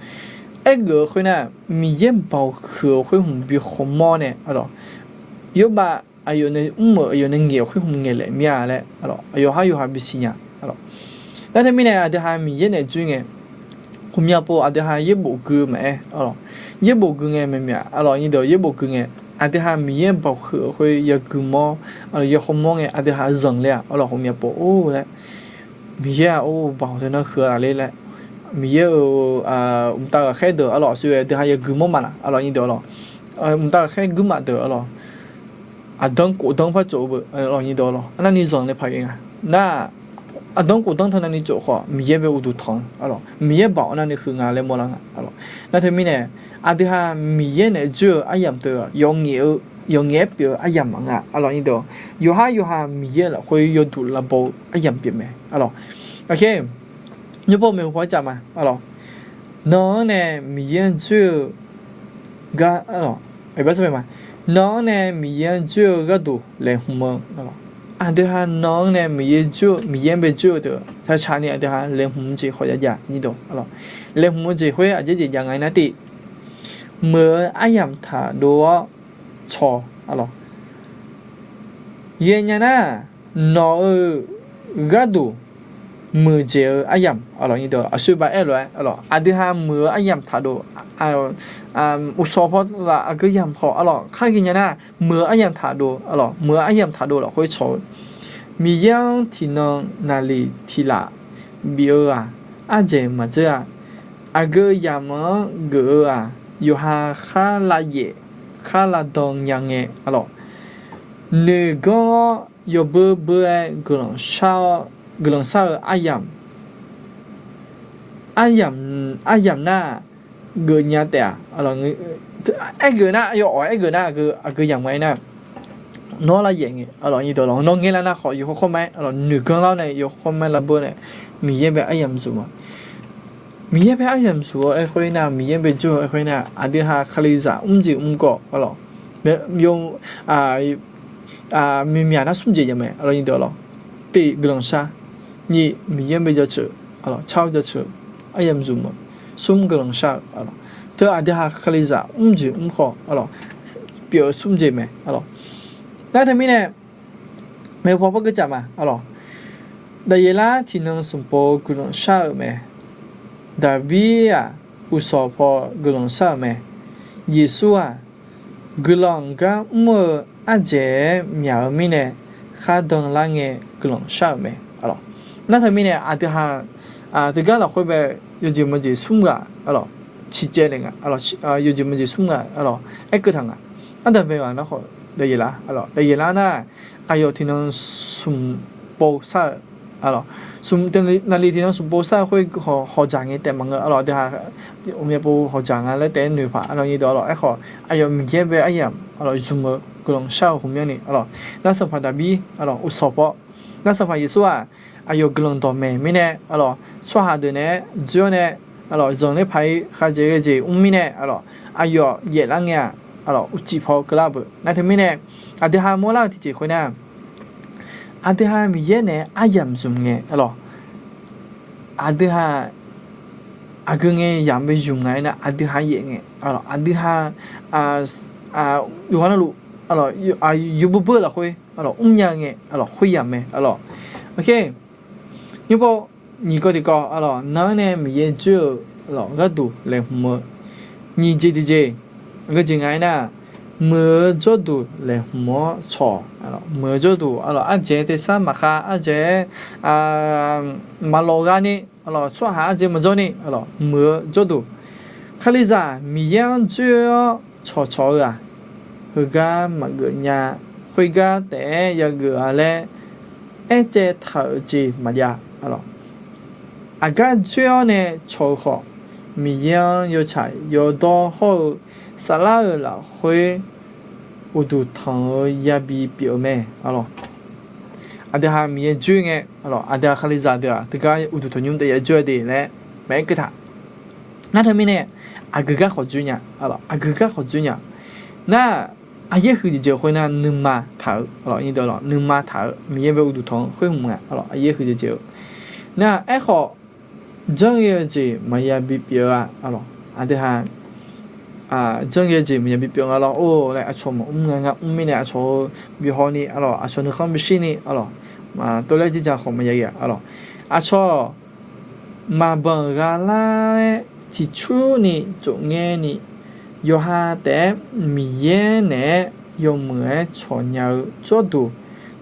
Aergeuf-eu khoer nar, Miqyaer baoq huiq-euq khoer hmq bi khawmawr nae arlawr, Yorbav aqyawf nae mr-euq aqyawf nae ngaeq-euq khoer hmq ngaeq laef mir-a laer arlawr, aqyawf har yawqha bisiq nya arlawr. Nar teumirnae aqdui ha Miqyaer naeq dzoer ngae, khofmya pov aqdui ha yaerbof gui maqaer arlawr, yaerbof gui ngae maeqmyaq arlawr nyir deuq yaerbof gui ngae, aqdui ha Miqyaer baoq huiq-euq khoer yagui mawr, yawkhawr mawr ngae aqdui ha zanqler-aq arlawr khofmya pov or laer, Miqyaer-aq or baoq teunar huiq-a laf ler laer, Miqyaer-euq mqtav ghaqkhaer deuq arlawr aqsur-aer aqdui ha yagui mawr ma laf arlawr nyir deuq arlawr, mqtav ghaqkhaer guirmaf deuq arlawr, aqdanr khofdanr par tsof-eu beu arlawr nyir deuq arlawr, arnavni zanqler paq ghae nga. Nar aqdanr khofdanr teu navni tsof khawf Miqyaer bae uqduq tanq arlawr, Miqyaer baoq arnavni huiq nga laer mawrlar nga arlawr. Nar teumirnae aqdui ha Miqyaer naeq dzoer-eu aryamq teu-aq, yawf ngaeq-aer pyeuf-eu aryamq maqnga arlawr nyir deuq, yawqhar yawqha Miqyaer lafkhoer yawduq lavbaw-eu aryamq pyeuf mae arlawr. Aqkar nymrpov maeqhu paw-aer caf ma arlawr. Nan-anr nae Miqyaer-anr dzoer-eu gar, nan-anr nae Miqyaer-anr dzoer-eu gharduq laeqhmq-eu, aqdui ha nan-anr nae Miqyaer dzoer-eu, Miqyaer-anr bae dzoer-eu deuq taqshaq ni aqdui ha laeqhmq-eu jeq khawf jav jav nyir deuq arlawr. Laeqhmq-eu jeq khoer aqjeq jeq jav nga aernar tiv, muiq-eu aryamq taq dov-awr caw arlawr. Ghaenya nar, nawq-euq gharduq muiqdzaeq-eu aryamq arlawr nyir deuq, aqsur baq aer lof-aer arlawr, aqdui ha muiq-eu aryamq taq dov, uqshawq paw laf aqgeu yamq khawf arlawr khar ghaenya nar, muiq-eu aryamq taq dov arlawr, muiq-eu aryamq taq dov lafkhoer caw-eu, Miqyaer-anr tiqnan naqliq tiqlaf bif-eu-aq, ardzaeq maqdzeur-a. Aqgeu yamq-anr geuf-eu-aq, yawqha khar lavyaef khar lavdan nya ngae arlawr, noeqganr-awr yawbeur beur-aer guiqlanq shar-awr, guiqlanq shar-eu aryamq, aryamq, aryamq nar geufnya taef-a. Aergeuf nar, yawawq aergeuf nar, aqgeu yamq nga aernar, nawr lavyaef ngae arlawr nyir deuq arlawr, nawr ngaer lar nar khawf yawkhawr khawr ma-aer arlawr, noeqganr lar-awr nae yawkhawr ma-aer lavbeur nae, Miqyaer bae aryamq zmq-a. Miqyaer bae aryamq zmq-eu aerkhoer nar, Miqyaer bae jawr-eu aerkhoer nar, aqdui ha Kalizaq mr jeq mr gawv arlawr, myawqmyaq nar smr jeq yamq mae arlawr nyir deuq arlawr. Tiq, guiqlanq shar. Nyiq, Miqyaer bae jaceuq arlawr, car-awr jaceuq, aryamq zmq-eu. Smr, guiqlanq shar-eu arlawr. Teu aqdui ha Kalizaq mr jeq mr khawf arlawr, pyeuf-eu smr jeq mae arlawr. Nar teumirnae maeqhu paw par geucaf ma arlawr. Daqyeqlar tiqnan smq pov guiqlanq shar-euq mae. Daqbir-aq, uqshawq paw guiqlanq shar-euq mae. Yeqsur-aq, guiqlanq gar mr-eu ardzaeq-aer myaq-eu mirnae, khar dan lar ngae guiqlanq shar-euq mae arlawr. Nar teumirnae aqdui ha teugar lafkhoer bae yawjeq meujeq smr ghaq arlawr, ciqcaev naeq nga arlawr, yawjeq meujeq smr ghaq arlawr, aerkeuv taq nga. Ardanqbae ghaq nar khawf, daqyeqlar arlawr, daqyeqlar nar, aqyawf tiqnan smq pov shar-euq arlawr, naqliq tiqnan smq pov shar-eu khoer hawq, hawqdzaq ngae taef maqngeur arlawr, aqdui ha ghawqmya pov hawqdzaq nga laer taef-aer noeq paq arlawr nyir deuq arlawr. Aerkhawf aqyawf Miqyaer bae aryamq arlawr zmq-eu guiqlanq shar-eu ghawqmyanrni arlawr, nar Sanqpaq Daqbir arlawr uqshawq paw, nar Sanqpaq Yeqsur-aq, aqyawf guiqlanq dawqmaeq mirnae arlawr, tsawrhaq deuq naeq-aer dzoer-awr nae arlawr, zanqler paq-ir khaqdzeq ghae jeq mr mirnae arlawr, aqyawf yaeflar ngae-aq arlawr, uqcif paw keuvlar beuq. Nar teumirnae aqdui ha mawrlar-eu tiqjeq khoernar, aqdui ha Miqyaer naeq-aer aryamq zmq ngae arlawr, aqdui ha aqgeu ngae yamq bae zmq nga aernar, aqdui ha yaef ngae arlawr, aqdui ha yawqha navluf arlawr, yawbeur beur-eu lafkhoer arlawr, mrnya ngae arlawr, khoeryamq mae arlawr. Nymrpov nyiq kawv tiqkawv arlawr, nan-anr nae Miqyaer dzoer-eu arlawr gharduq laeqhmq-eu. Nyiq jeq tiqjeq, aqgeu jeq nga aernar, muiq-eu jawrduq laeqhmq-awr cawq. Muiq-eu jawrduq, arlawq, ardzaeq tersar maqkhav, ardzaeq-aer maqlawq ghani, arlawq, tsawrhaq ardzaeq maqjawr ni, arlawq, muiq-eu jawrduq. Kalizaq Miqyaer-anr dzoer-awr cawqcawq-eu-aq, heugar maqgeuf nya, khoergar taef-aer yageuf-a laer aercaev taq-euq jeq maqjav, arlawq. Aqgar dzoer-awr nae cawq-eu khawf, Miqyaer-anr yawtsaq yawdawr hawr-eu saflar-euq lafkhoer uqduq tanq-eu yabi pyeuf-eu mae, arlawq. Aqdui ha Miqyaer dzoer ngae, arlawq, aqdui ha Kalizaq deuq-aq teugar uqduq tanqnymr taef ya dzoer-a de laer maqaer keuv taq. Nar teumirnae, aqgeu gar khawf dzoer nya, arlawq, aqgeu gar khawf dzoer nya. Nar, aqyaer huiq jeq jeq khoernar nuima taq-eu, arlawq, nuima taq-eu Miqyaer bae uqduq tanq-eu khoer hmq nga, arlawq, aqyaer huiq jeq jeq-eu. Nar aerkhawf, janrghae-eu jeq maqya bipyeuf-a, arlawq, aqdui ha janrghae-eu jeq maqya bipyeuf nga lawr, or laer aqcawq maqmr nga, ngar mr mirnae aqcawq-eu bi hawni, arlawq, aqcawq nuikhanr bishir ni, arlawq, tov laer jirjaq khawf maqya ghae, arlawq, aqcawq maqbanq ghalar-aer tiqcurni tsofngaer ni, yawqha taef-aer Miqyaer naeq-aer yawmuiq-aer cawqnya-eu jawrduq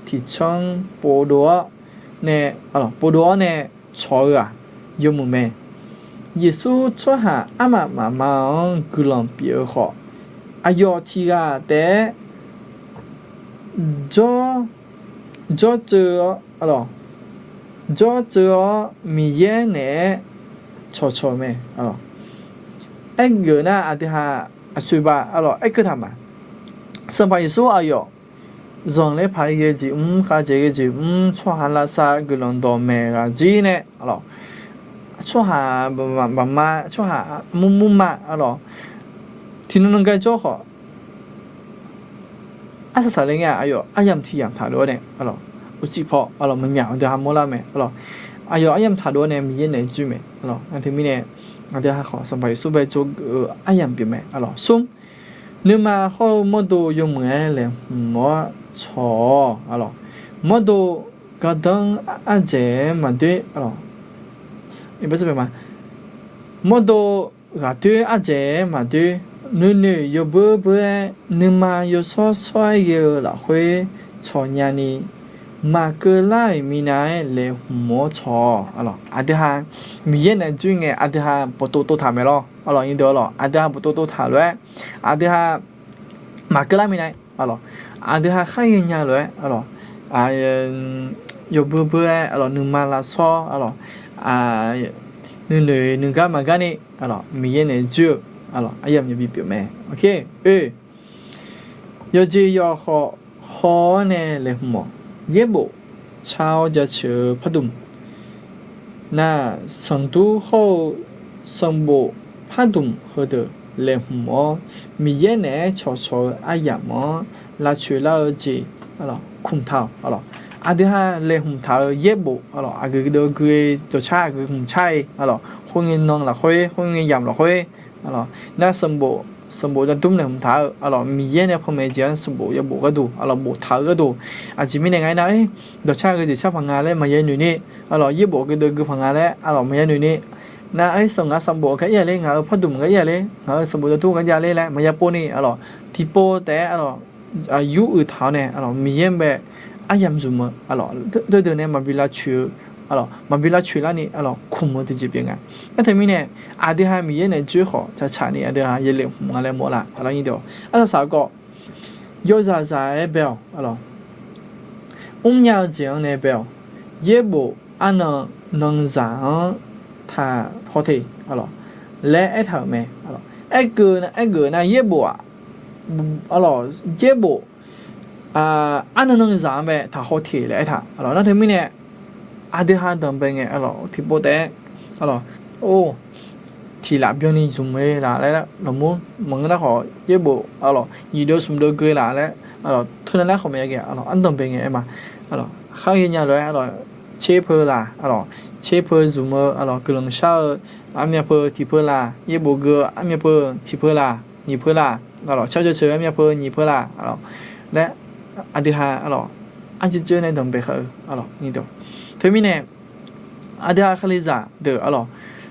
tiqcanr povdov-awr nae, povdov-awr nae cawq-eu-aq, yawmuiq mae. Yeqsur tsawrhaq armaf mafma-anr guiqlanq pyeuf-eu khawf, aqyawf tiqghaq taef-aer jawr, jawrtseuv-awr, arlawq, jawrtseuv-awr Miqyaer naeq-aer cawqcawq mae. Aergeuf nar aqdui ha aqsoeq baq, arlawq, aerkeuv taq ma. Sanqpaq Yeqsur aqyawf zanqler paq-aer ghae jeq mr, khavjeq ghae jeq mr, tsawrhaq lavsav guiqlanq dawqmaeq ghaq jir nae, arlawq, tsawrhaq baqma, tsawrhaq murmur ma, arlawq, tiqnan nan gar jawr khawf, arsaq saqle ngae-aq, aqyawf aryamq tiq yamq taqdov-awr nae, arlawq, uqcif paw, arlawq, maqmyaq aqdui ha mawrlar mae, arlawq, aqyawf aryamq taqdov-awr nae Miqyaer naeq-aer dzoer mae, arlawq, nar teumirnae, aqdui ha khawf Sanqpaq Yeqsur bae tsovgeuf-eu aryamq pyeuf mae, arlawq, smr. Nuima hawr-eu mawrdo yawmuiq-aer laeqhmq-awr cawq-awq, arlawq, mawrdo gardanr ardzaeq-aer maqdoer, arlawq, mawrdo ghaqdoer ardzaeq-aer maqdoer, nuinoeq yawbeur beur-aer nuima yawshawr shawr-aer ghae-eu lafkhoer cawqnya ni, maqkeuv lar-iq minav-aer laeqhmq-awr cawq-awq, arlawq, aqdui ha Miqyaer naeq-aer dzoer ngae aqdui ha bawqtov tov taq mae lawr, arlawq, nyirdeuq, arlawq, aqdui ha bawqtov tov taq lof-aer, aqdui ha maqkeuv lar minav, arlawq, aqdui ha khar ghaenya lof-aer, arlawq, yawbeur beur-aer, arlawq, nuima lavshawr, arlawq, nuinoeq nuigar maqgar ni, arlawq, Miqyaer naeq-aer dzoer-eu, arlawq, aryamq yabi pyeuf mae. Oe, yawqjeq yawq khawf haw-awr nae laeqhmq-awq. Yaerbof car-awr jaceuq-eu pardmq nar, sanqdur hawr-eu sanqbof pardmq heudeuq laeqhmq-awr, Miqyaer naeq-aer cawqcawq-eu aryamq-anr lavcoeq lar-eu jeq, arlawq, kmq taq-awq, arlawq. Aqdui ha laeqhmq taq-eu yaerbof, arlawq, aqgeu deuv gui-e, dawqcar aqgeu hmq car-e, arlawq, khoerngae nan lafkhoer, khoerngae yamq lafkhoer, arlawq, nar sanqbof, sanqbof jadmr laeqhmq taq-eu, arlawq, Miqyaer nae panmaeq jeq-anr sanqbof yaerbof gharduq, arlawq, boftaq-eu gharduq. Aqjeq mirnae nga aernar, dawqcar aqgeu jeq car paq nga laer maqya noeq ni, arlawq, yaerbof aqgeu deuv gui paq nga laer, arlawq, maqya noeq ni. Nar, sanq ngaq sanqbof gar ir-a ler, ngaq-euq pardmq gar ir-a ler, ngaq-euq sanqbof jadmr gar jav ler laer maqya pov ni, arlawq, tiqpov taef-aer, arlawq, yur uiq taq-awr nae, arlawq, Miqyaer bae aryamq zmq-eu, arlawq, deuq deuq nae maqbi lavcoeq-eu, arlawq, maqbi lavcoeq larni, arlawq, kmq-eu tiqjeq pyeuf nga. Nar teumirnae, aqdui ha Miqyaer naeq-aer dzoer khawf caqcaq ni aqdui ha yaerlef hmq nga laer mawrlar, arlawq, nyirdeuq-awq. Arsaq saq-eu khawf, yawzaq zaq-aer bae-awq, arlawq, mrnya-eu jeq-anr nae bae-awq. Yaerbof arnan nanzaq-anr taq haw teq, arlawq, laer aertaq-euq mae. Aergeuf, aergeuf nar yaerbof-aq, arlawq, yaerbof arnan nanzaq-anr bae taq haw teq laer aertaq, arlawq, nar teumirnae aqdui ha danqbae ngae, arlawq, tiqpov taef-aer, arlawq, or, tiq laf byanni zmq-eu laf laer lawqmur maqngeur nar khawf yaerbof, arlawq, nyiq deuv smq deuv gui laf laer, arlawq, teunav lar khawf maqya ghae, arlawq, ardanqbae ngae aer ma, arlawq, khar ghaenya lof-aer, arlawq, tser peu laf, arlawq, tser peu zmq-eu, arlawq, guiqlanq shar-eu, armyav peu tiq peu laf, yaerbof gui-eu armyav peu tiq peu laf, nyiq peu laf, arlawq, car jaceuq armyav peu nyiq peu laf, arlawq, laer aqdui ha, arlawq, arjir jir nae danqbae khaer-eu, arlawq, teumirnae aqdui ha Kalizaq deuq, arlawq,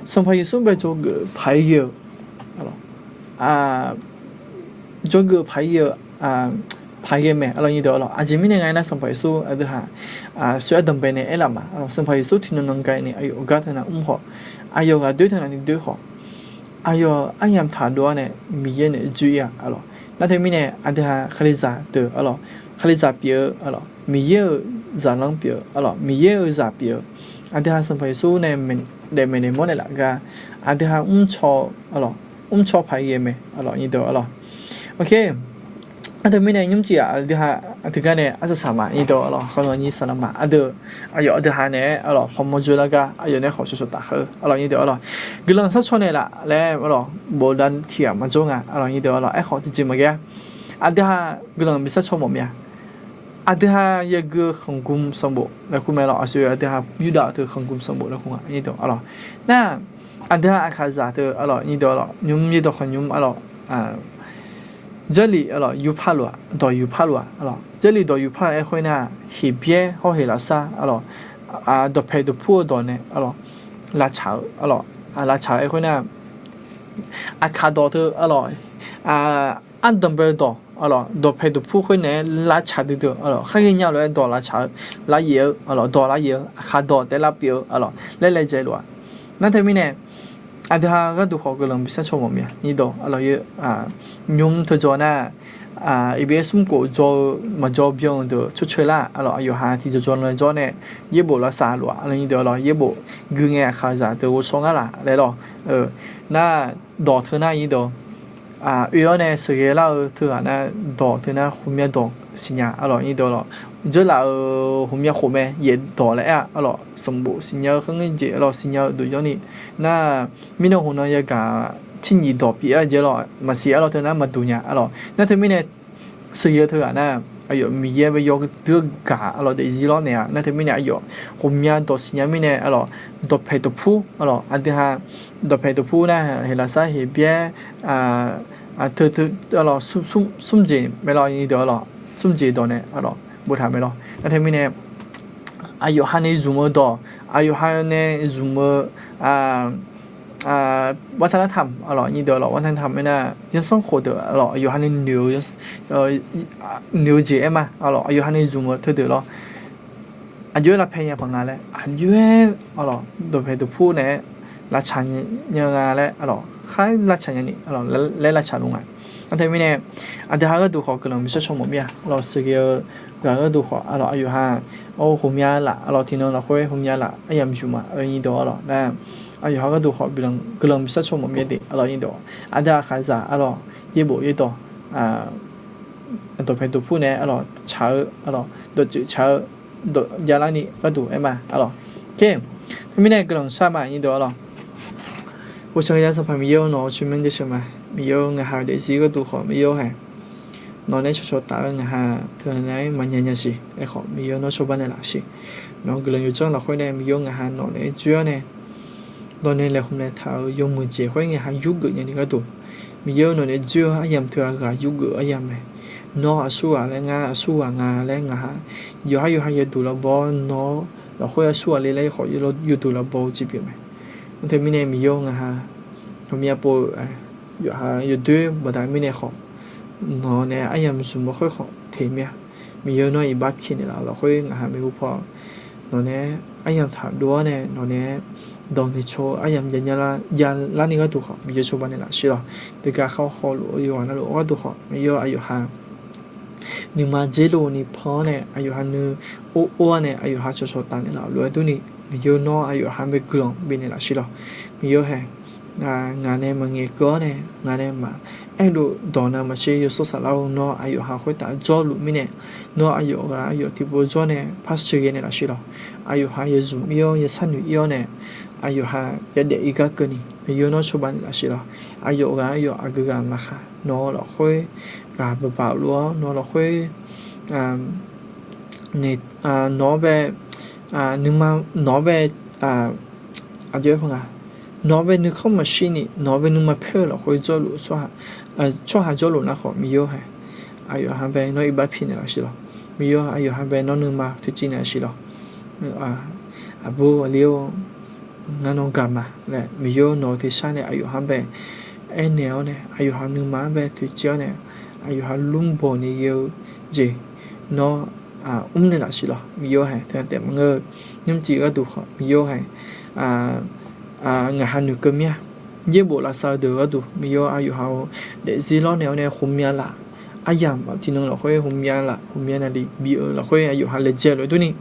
Sanqpaq Yeqsur bae tsovgeuf paq-aer ghae-eu, arlawq, jawrgeuf paq-ir-eu paq ghae mae, aqlawq nyir deuq aqlawq. Aqjeq mirnae nga aernar, Sanqpaq Yeqsur aqdui-aq, soer ardanqbae nae aerlaf ma, Sanqpaq Yeqsur tiqnan nan gaq-ir ni aqyawf gar teunav mr khawf, aqyawf ghaq doer teunav ni doer khawf, aqyawf aryamq taq dov-awr nae Miqyaer naeq-aer joer-ir-a aqlawq. Nar teumirnae aqdui-aq kalizaq deuq aqlawq, kalizaq pyeuf-eu aqlawq, Miqyaer-euq zaqlanr pyeuf-eu aqlawq, Miqyaer-euq zaq pyeuf-eu, aqdui-aq Sanqpaq Yeqsur nae daef maeqnaeq mawrnaeq laf gar, aqdui-aq mrcaw aqlawq, mrcaw paq-ir ghae mae aqlawq nyir deuq aqlawq. Oke, nar teumirnae nymrcif-aq aqdui-aq aqdui gar nae arsaq saq ma nyir deuq aqlawq, khawf nanyir saqlaq ma aqdui, aqyawf aqdui-aq naeq-aer aqlawq pawmawr dzoerlar gar aqyawf nae khawf shawshawq taf khaer-eu aqlawq nyir deuq aqlawq. Guiqlanq sharcaw naeqlaf laer aqlawq bofdav tiq ghaq maqjawr nga aqlawq nyir deuq aqlawq. Aerkhawf tiqjeq maqghae-a, aqdui-aq guiqlanq bi sharcaw mawf mir-a. Aqdui-aq yaguiq-eu khanqgmq sanqbof laer kur mae lawq, aqsur aqdui-aq Yurdav teu khanqgmq sanqbof laer kur nga nyir deuq aqlawq. Nar aqdui-aq aqkaqzaq teu aqlawq nyir deuq aqlawq, nymr yaerdawq khawf nymr aqlawq, Jarlif aqlawq yufpar lof-aq, dawq yufpar lof-aq aqlawq, Jarlif dawq yufpar-eu aer khoer nar, Heqbyaer hawr-eu Heqlaqsar aqlawq, dawqpaeq dawqpur-eu dawq nae aqlawq, lavtsaq-eu aqlawq, lavtsaq-eu aer khoer nar, aqkaq dawq teu aqlawq, ardanqbae dawq aqlawq, dawqpaeq dawqpur khoer naeq-aer lavtsaq duidui-eu aqlawq, kharghae nya lof-aer dawq lavtsaq-eu, lavyaef-eu aqlawq, dawq lavyaef-eu, aqkaq dawq taef lavpyeuf-eu aqlawq laer laejae lof-aq. Nar teumirnae aqdui-aq gharduq khawf guiqlanq bi sharcaw mawf mir-a nyir deuq aqlawq. Nymr teu jawr nar, iqbae smr khof jawr-eu maqjawr byan-eu deuq tsawrceuq lar aqlawq, aqyawf-aq tiqjawr jawr nan jawr nae yaerbof lavsav lof-aq aqlawq nyir deuq aqlawq, yaerbof gui ngae aqkaqzaq deuq ghovshaw ngar laf laer lawq. Nar dawq teu nar nyir deuq oe-awr nae sheuqghae lar-eu teughaq nar, dawq teu nar ghawqmya dawq siqnya aqlawq nyir deuq aqlawq. Dzeurlaf-euq ghawqmya khof mae, yaef dawq laer aer-a aqlawq, sanqbof siqnya-eu kharngeur jeq aqlawq, siqnya-eu duq jawrni nar, mirnan hawq nan yagaq tser nyiq dawq pyeuf-a jeq aqlawq, maqsiq aqlawq teu nar maqduq nya aqlawq. Nar teumirnae sheuqghae-eu teughaq nar, aqyawf Miqyaer bae yawdui-eu gaq aqlawq daefzir lawr naeq-a. Nar teumirnae aqyawf ghawqmya dawq siqnya mirnae aqlawq, dawqpaeq dawqpur aqlawq, aqdui-aq dawqpaeq dawqpur nar, Heqlaqsar Heqbyaer teu teu aqlawq, smr jeq mae lawq nyir deuq aqlawq, smr jeq dawq nae aqlawq boftaq mae lawq. Nar teumirnae aqyawf ha nae zmq-eu dawq, aqyawf ha nae zmq-eu วัฒนธรรม aqlawq nyir deuq aqlawq, วัฒนธรรม aer nar, zanrsanrkhof deuq aqlawq, aqyawf ha nae noeq-eu jeq aer ma aqlawq, aqyawf ha nae zmq-eu teudeuq lawr. Aqjox-aer lavpae nya paq nga laer, aqjox-aer aqlawq dawqpaeq dawqpur naeq-aer lavtsaq nya nga laer aqlawq, khar lavtsaq nyani laer lavtsaq luf nga. Nar teumirnae aqdui-aq gharduq khawf guiqlanq bi sharcaw mawf mir-a aqlawq, sheuqghae-eu ghaq gharduq khawf aqlawq, aqyawf ha ghawqmya laf aqlawq, tiqnan lafkhoer ghawqmya laf aryamq yuf ma nyir deuq aqlawq nar, aqyawf ha gharduq khawf guiqlanq bi sharcaw mawf mir-a de aqlawq nyir deuq. Aqdui-aq aqkaqzaq aqlawq, yaerbof yaerdawq dawqpaeq dawqpur naeq-aer aqlawq tsaq-eu aqlawq, dawqtsuif tsaq-eu dawq javlarni gharduq aer ma aqlawq. Teumirnae guiqlanq shar ma nyir deuq aqlawq. 我想要 Sanqpaq Miqyaer-or, nawq-euq tsawrmyanr jasheuq ma. Miqyaer-or, ngaq ha daefzir gharduq khawf Miqyaer-or hae, nawq nae shawqshawq taf-eu ngaq ha teunaeq-aer maqnya nya siq. Aerkhawf Miqyaer-or, nawr cawba naeqlaf siq. Nawq-euq guiqlanq yawdzanr lafkhoer nae Miqyaer-or, ngaq ha nawq naeq-aer dzoer-awr nae, nawq nae laeqhmq naeqtaq-euq yawmuiq jeq khoer ngaq ha yurgeuf nyani gharduq, Miqyaer-or, nawq nae dzoer-awr aryamq teughaq ghaq yurgeuf aryamq mae. Nawr aqsurghaq laer ngar aqsurghaq nga laer ngaq ha yawqhar yawqha yawduq lavbaw-awr, nawr lafkhoer aqsurghaq le laer khawf yawduq lavbaw-eu jeq pyeuf mae. Nar teumirnae Miqyaer-or, ngaq ha ghawqmya pov-eu yawqha yawdoer baqda mirnae khawf, nawq nae aryamq zmq-eu khoer khawf teq mir-a. Miqyaer-or, nawr iqbax pyaeqnaeq laf lafkhoer ngaq ha maeqhu paw nawq nae aryamq taq dov-awr nae nawq nae dawq ngaeqcaw-eu aryamq jav larni gharduq khawf Miqyaer cawba naeqlaf siq lawq. Deugar khar hawluf-eu yawqghaq navluf-eu gharduq khawf Miqyaer-or, aqyawf ha nuima dzer lov ni pan-awr nae aqyawf ha nui or or-awr nae aqyawf ha cawqcawq taf naeqlaf lof-aer durni, Miqyaer-or, nawr aqyawf ha bae guiqlanq bifnaeq laf siq lawq. Miqyaer-or hae, ngaq nae maqngaeq keuv-awr nae ngaq nae maq aerdov dawq nav maqtser yawshawr saflar-or, nawr aqyawf ha khoertav jawrluf mirnae, nawr aqyawf ghaq aqyawf tiqpov jawr nae par sheuqghae naeqlaf siq lawq. Aqyawf ha yawzmq ir-awr yawsar noeq ir-awr nae aqyawf ha yadaef ir gar keuvni, Miqyaer-or, nawr cawba naeqlaf siq lawq. Aqyawf ghaq aqyawf aqgeu ghaq maqkhaq, nawq-eu lafkhoer ghaq baqbaq lof-awr nawq-eu lafkhoer nawq-anr bae nuima nawq-anr bae aqjox-aer paq nga, nawq-anr bae nuikhanr maqshir ni nawq-anr bae nuima paer-eu lafkhoer jawrluf tsawrhaq jawrluf nar khawf Miqyaer-or hae, aqyawf ha bae nawr iqbax pyaeqnaeq laf siq lawq. Miqyaer-or, aqyawf ha bae nawr nuima toeqciv naeq laf siq lawq. Aqbur aqli-or, ngar nawr gaq ma laer Miqyaer-or, nawq-eu tersar nae aqyawf ha bae aernaeq-awr nae aqyawf ha nuima-anr bae toeqciv-awr nae aqyawf ha lmr bawq ni ghae-eu jeq nawr mr naeqlaf siq lawq. Miqyaer-or hae, teu taef maqngeur-eu nymrcif gharduq khawf Miqyaer-or hae, ngaq ha noeqkeuv mir-a. Yaerbof lavsav-eu deuq gharduq Miqyaer-or, aqyawf ha-eu daefzir lawrnaeq-awr nae ghawqmya laf, aryamq tiqnan lafkhoer ghawqmya laf, ghawqmya navlif bif-euq lafkhoer aqyawf ha laejae lof-aer durni,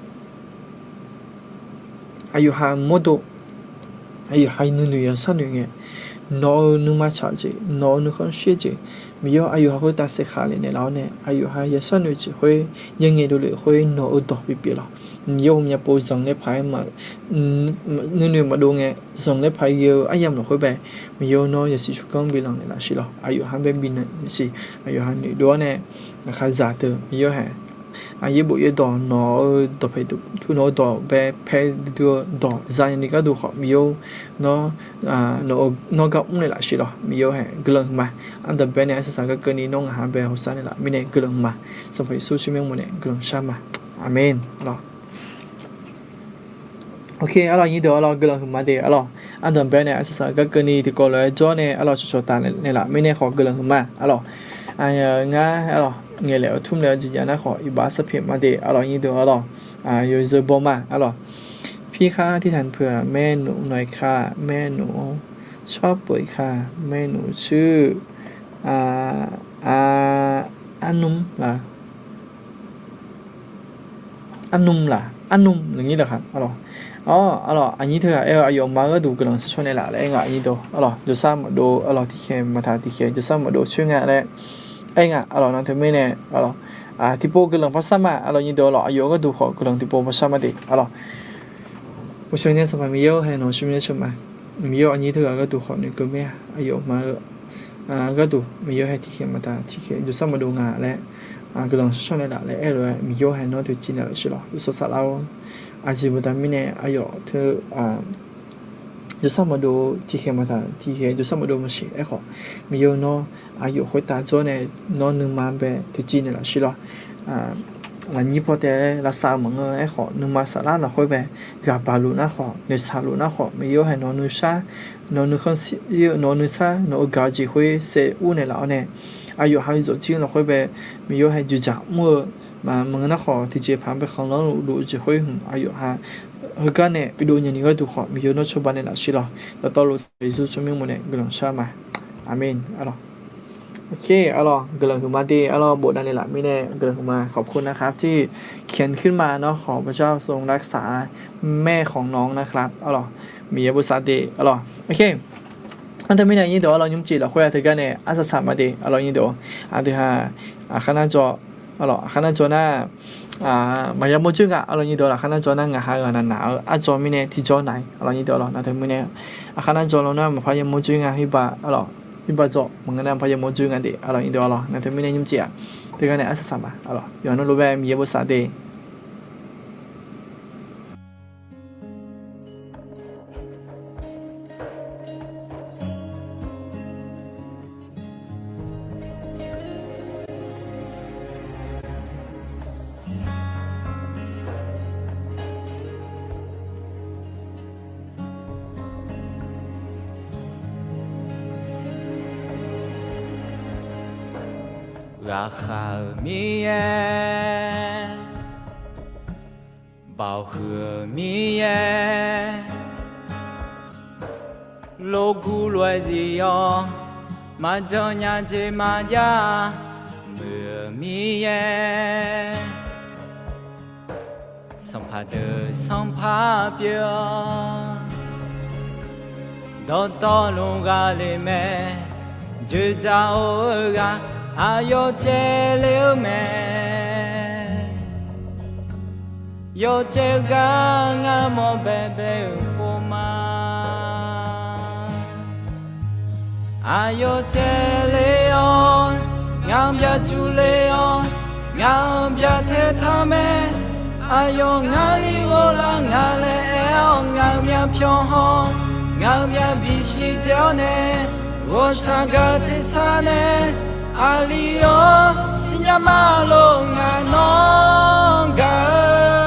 aqyawf ha mawrdo, aqyawf ha nuinoeq yawshar noeq ngae, nawq-euq nuima tsaq-eu jeq, nawq-euq nuikhanr shir-eu jeq, Miqyaer-or, aqyawf ha khoertav saeqkhav le naeqlaf-awr nae, aqyawf ha yawshar noeq jeq khoer, yaerngae dovlef khoer nawq-euq dawq pyeuf pyeuf lawq. Miqyaer-or, ghawqmya pov zanq laer paq-aer nuinoeq maqdov ngae, zanq laer paq-aer ghae-eu aryamq lafkhoer bae, Miqyaer-or, nawr yasiq tsawrganr bilanq naeqlaf siq lawq. Aqyawf ha bae bifnaeq siq, aqyawf ha noeqdov-awr nae, aqkaqzaq deuq Miqyaer-or hae, yaerbof yaerdawq nawq-euq dawqpae nawq-euq dawq bae pae duidui-eu dawq zanya ni gharduq khawf Miqyaer-or, nawr, nawr gar mr naeqlaf siq lawq. Miqyaer-or hae guiqlanq huiqma. Ardanqbae nae arsaq saq gar keuvni nawr ngaq ha bae hawsar naeqlaf mirnae guiqlanq huiqma. Sanqpaq Yeqsur tsawrmyanr mawf nae guiqlanq shar ma. Aqmeq. Arlawq, ok, arlawq nyir deuq arlawq guiqlanq huiqma de arlawq. Ardanqbae nae arsaq saq gar keuvni tiqkawv lof-aer jawr nae arlawq cawqcawq taf naeqlaf mirnae khawf guiqlanq huiqma arlawq. Ngar arlawq ngaeqlaef-eu tmr laef-eu jeqjaq nar khawf iqbax sarpyaeq ma de arlawq nyir deuq arlawq. Yawzeu baw ma arlawq. Pirkhar tirtaq peuq-aq maernmr, nawq-iq kaq maernmr, tsawrpeuq-iq kaq maernmr, cuir, arnmr la, arnmr la, arnmr lafnyir laqkhaq arlawq. Awr, arlawq aqnyir teughaq aer-eu aqyawfmaf-eu gharduq guiqlanq shar shawr naeqlaf laer aer nga aqnyir deuq arlawq. Jawrshar maqdov arlawq tiqkhaeq maqtaq tiqkhaeq jawrshar maqdov coer nga laer aer nga arlawq. Nar teumirnae arlawq, tiqpov guiqlanq par shar ma arlawq nyir deuq arlawq. Aqyawf-eu gharduq khawf guiqlanq tiqpov par shar ma de arlawq. Uqshoe nae Sanqpaq Miqyaer-or hae nawq-eu shawrmyanr sheuq ma. Miqyaer-or aqnyir teughaq gharduq khawf noeqkeuv mir-a. Aqyawfmaf-eu gharduq Miqyaer hae tiqkhaeq maqtaq tiqkhaeq jawrshar maqdov nga laer guiqlanq shar shawr naeqlaf laer aer-eu lof-aer Miqyaer-or hae nawr toeqciv naeqlaf siq lawq. Yawshawr saflar-or, aqjeq baqda mirnae aqyawf teu jawrshar maqdov tiqkhaeq maqtaq tiqkhaeq jawrshar maqdov maqsiq aerkhawf, Miqyaer-or nawr aqyawf khoertav jawr nae nawr nuima bae toeqciv naeqlaf siq lawq. Lafnyir paw taef-aer lavsav-eu maqngeur aerkhawf, nuima saflar lafkhoer bae ghaq baq luf nar khawf, noeqshaq luf nar khawf, Miqyaer-or hae nawq-eu nuisar, nawq-eu nuikhanr shir-eu, nawq-eu nuisar, nawq-eu gaq-eu jeq khoer saev ur naeqlaf-awr nae, aqyawf ha zawqjir lafkhoer bae Miqyaer-or hae dzoeqdzaq mr-eu maqngeur nar khawf, tiqjeqpaq bae khanqlanr luf-eu jeq khoer hmq aqyawf ha heugar nae bidov nyani gharduq khawf Miqyaer-or nawr cawba naeqlaf siq lawq. Dawqtawvluf Sanqpaq Yeqsur tsawrmyanr mawf nae guiqlanq shar ma. Aqmeq arlawq. Ok arlawq guiqlanq huiqma de arlawq. Bofdav naeqlaf mirnae guiqlanq huiqma ขอบคุณนะครับที่เขียนขึ้นมาเนาะ ขอพระเจ้าทรงรักษาแม่ของน้องนะครับ arlawq. Miqyaer bosav de arlawq. Ok. Nar teumirnae nyir deuq arlawq nymrcif lafkhoer-a teugar nae arsaq saq ma de arlawq nyir deuq. Aqdui ha aqkhar nar jawr arlawq, aqkhar nar jawr nar maqya mawr dzoer nga arlawq nyir deuq. Aqkhar nar jawr nar ngaq ha-eu aqnaq naq-eu arjawr mirnae tiqjawr naq-ir arlawq nyir deuq arlawq. Nar teumirnae aqkhar nar jawr law nar maqpar ya mawr dzoer nga. Heubar arlawq, heubar jawr maqngeur nar maqpar ya mawr dzoer nga de arlawq nyir deuq arlawq. Nar teumirnae nymrcif-aq teugar nae arsaq saq ma arlawq. Yawqha navluf bae Miqyaer bosav de. Ghaqkhav-euq Miqyaer, baoq huiq-euq Miqyaer, lof guv lof-aer zif-awr, maqjan nya jeq maqjav-a muiq-euq Miqyaer, sanqpaq deuq sanqpaq pyeuf-awr, dawqtawvluf ghaq le mae, dzoeqdzaq-eu ghaq aqyawf caev le-eu mae. Yawcaev gar ngar mawr baebae-euq pov ma. Aqyawf caev le-awr, ngaq-anr byav cuf le-awr, ngaq-anr byav tae taq mae. Aqyawf ngar li ghoflar nga laer aer-awr, ngaq-euq myavpyawq haw, ngaq-euq myavbif siqdzae-awr nae, ghawqshaq gaq tersar nae, aqli-awr siqnya ma lor ngaq nawr gaq-eu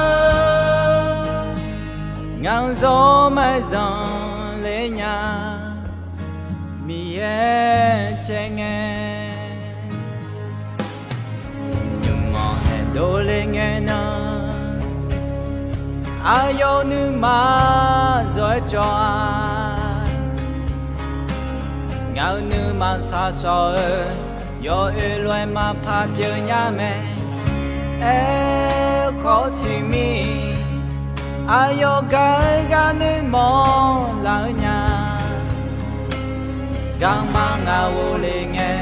ngaq-anr zawr maqzanq le nya, Miqyaer caev ngae. Aqyawf nuima zawq-aer jawr-a. Ngaq-euq nuima shaqshawq-eu yawoer lof-aer maqpar pyeuf nya mae. Aerkhawf tiqmir aqyawf gaq-eu garnoer mawrlar-eu nya. Garma ngaq ghofle ngae,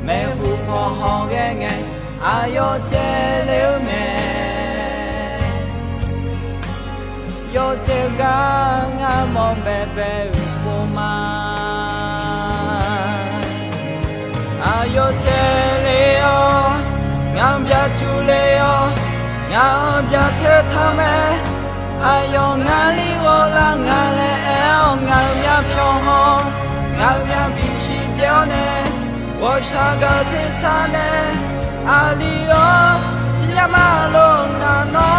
maeqhu paw hawghaer ngae, aqyawf caevle-eu mae. Yawcaev gar ngar mawr baebae-euq pov ma. Aqyawf caevle-awr, ngaq byaqcuf le-awr, ngaq-anr byaqtae taq mae. Aqyawf ngar li ghawrlar nga laer aer-awr, ngaq-euq myavpyawq hawr, ngaq-euq myavbif siqdzae-awr nae, ghawqshaq gaq tersar nae, aqli-awr siqnya ma lor ngaq nawr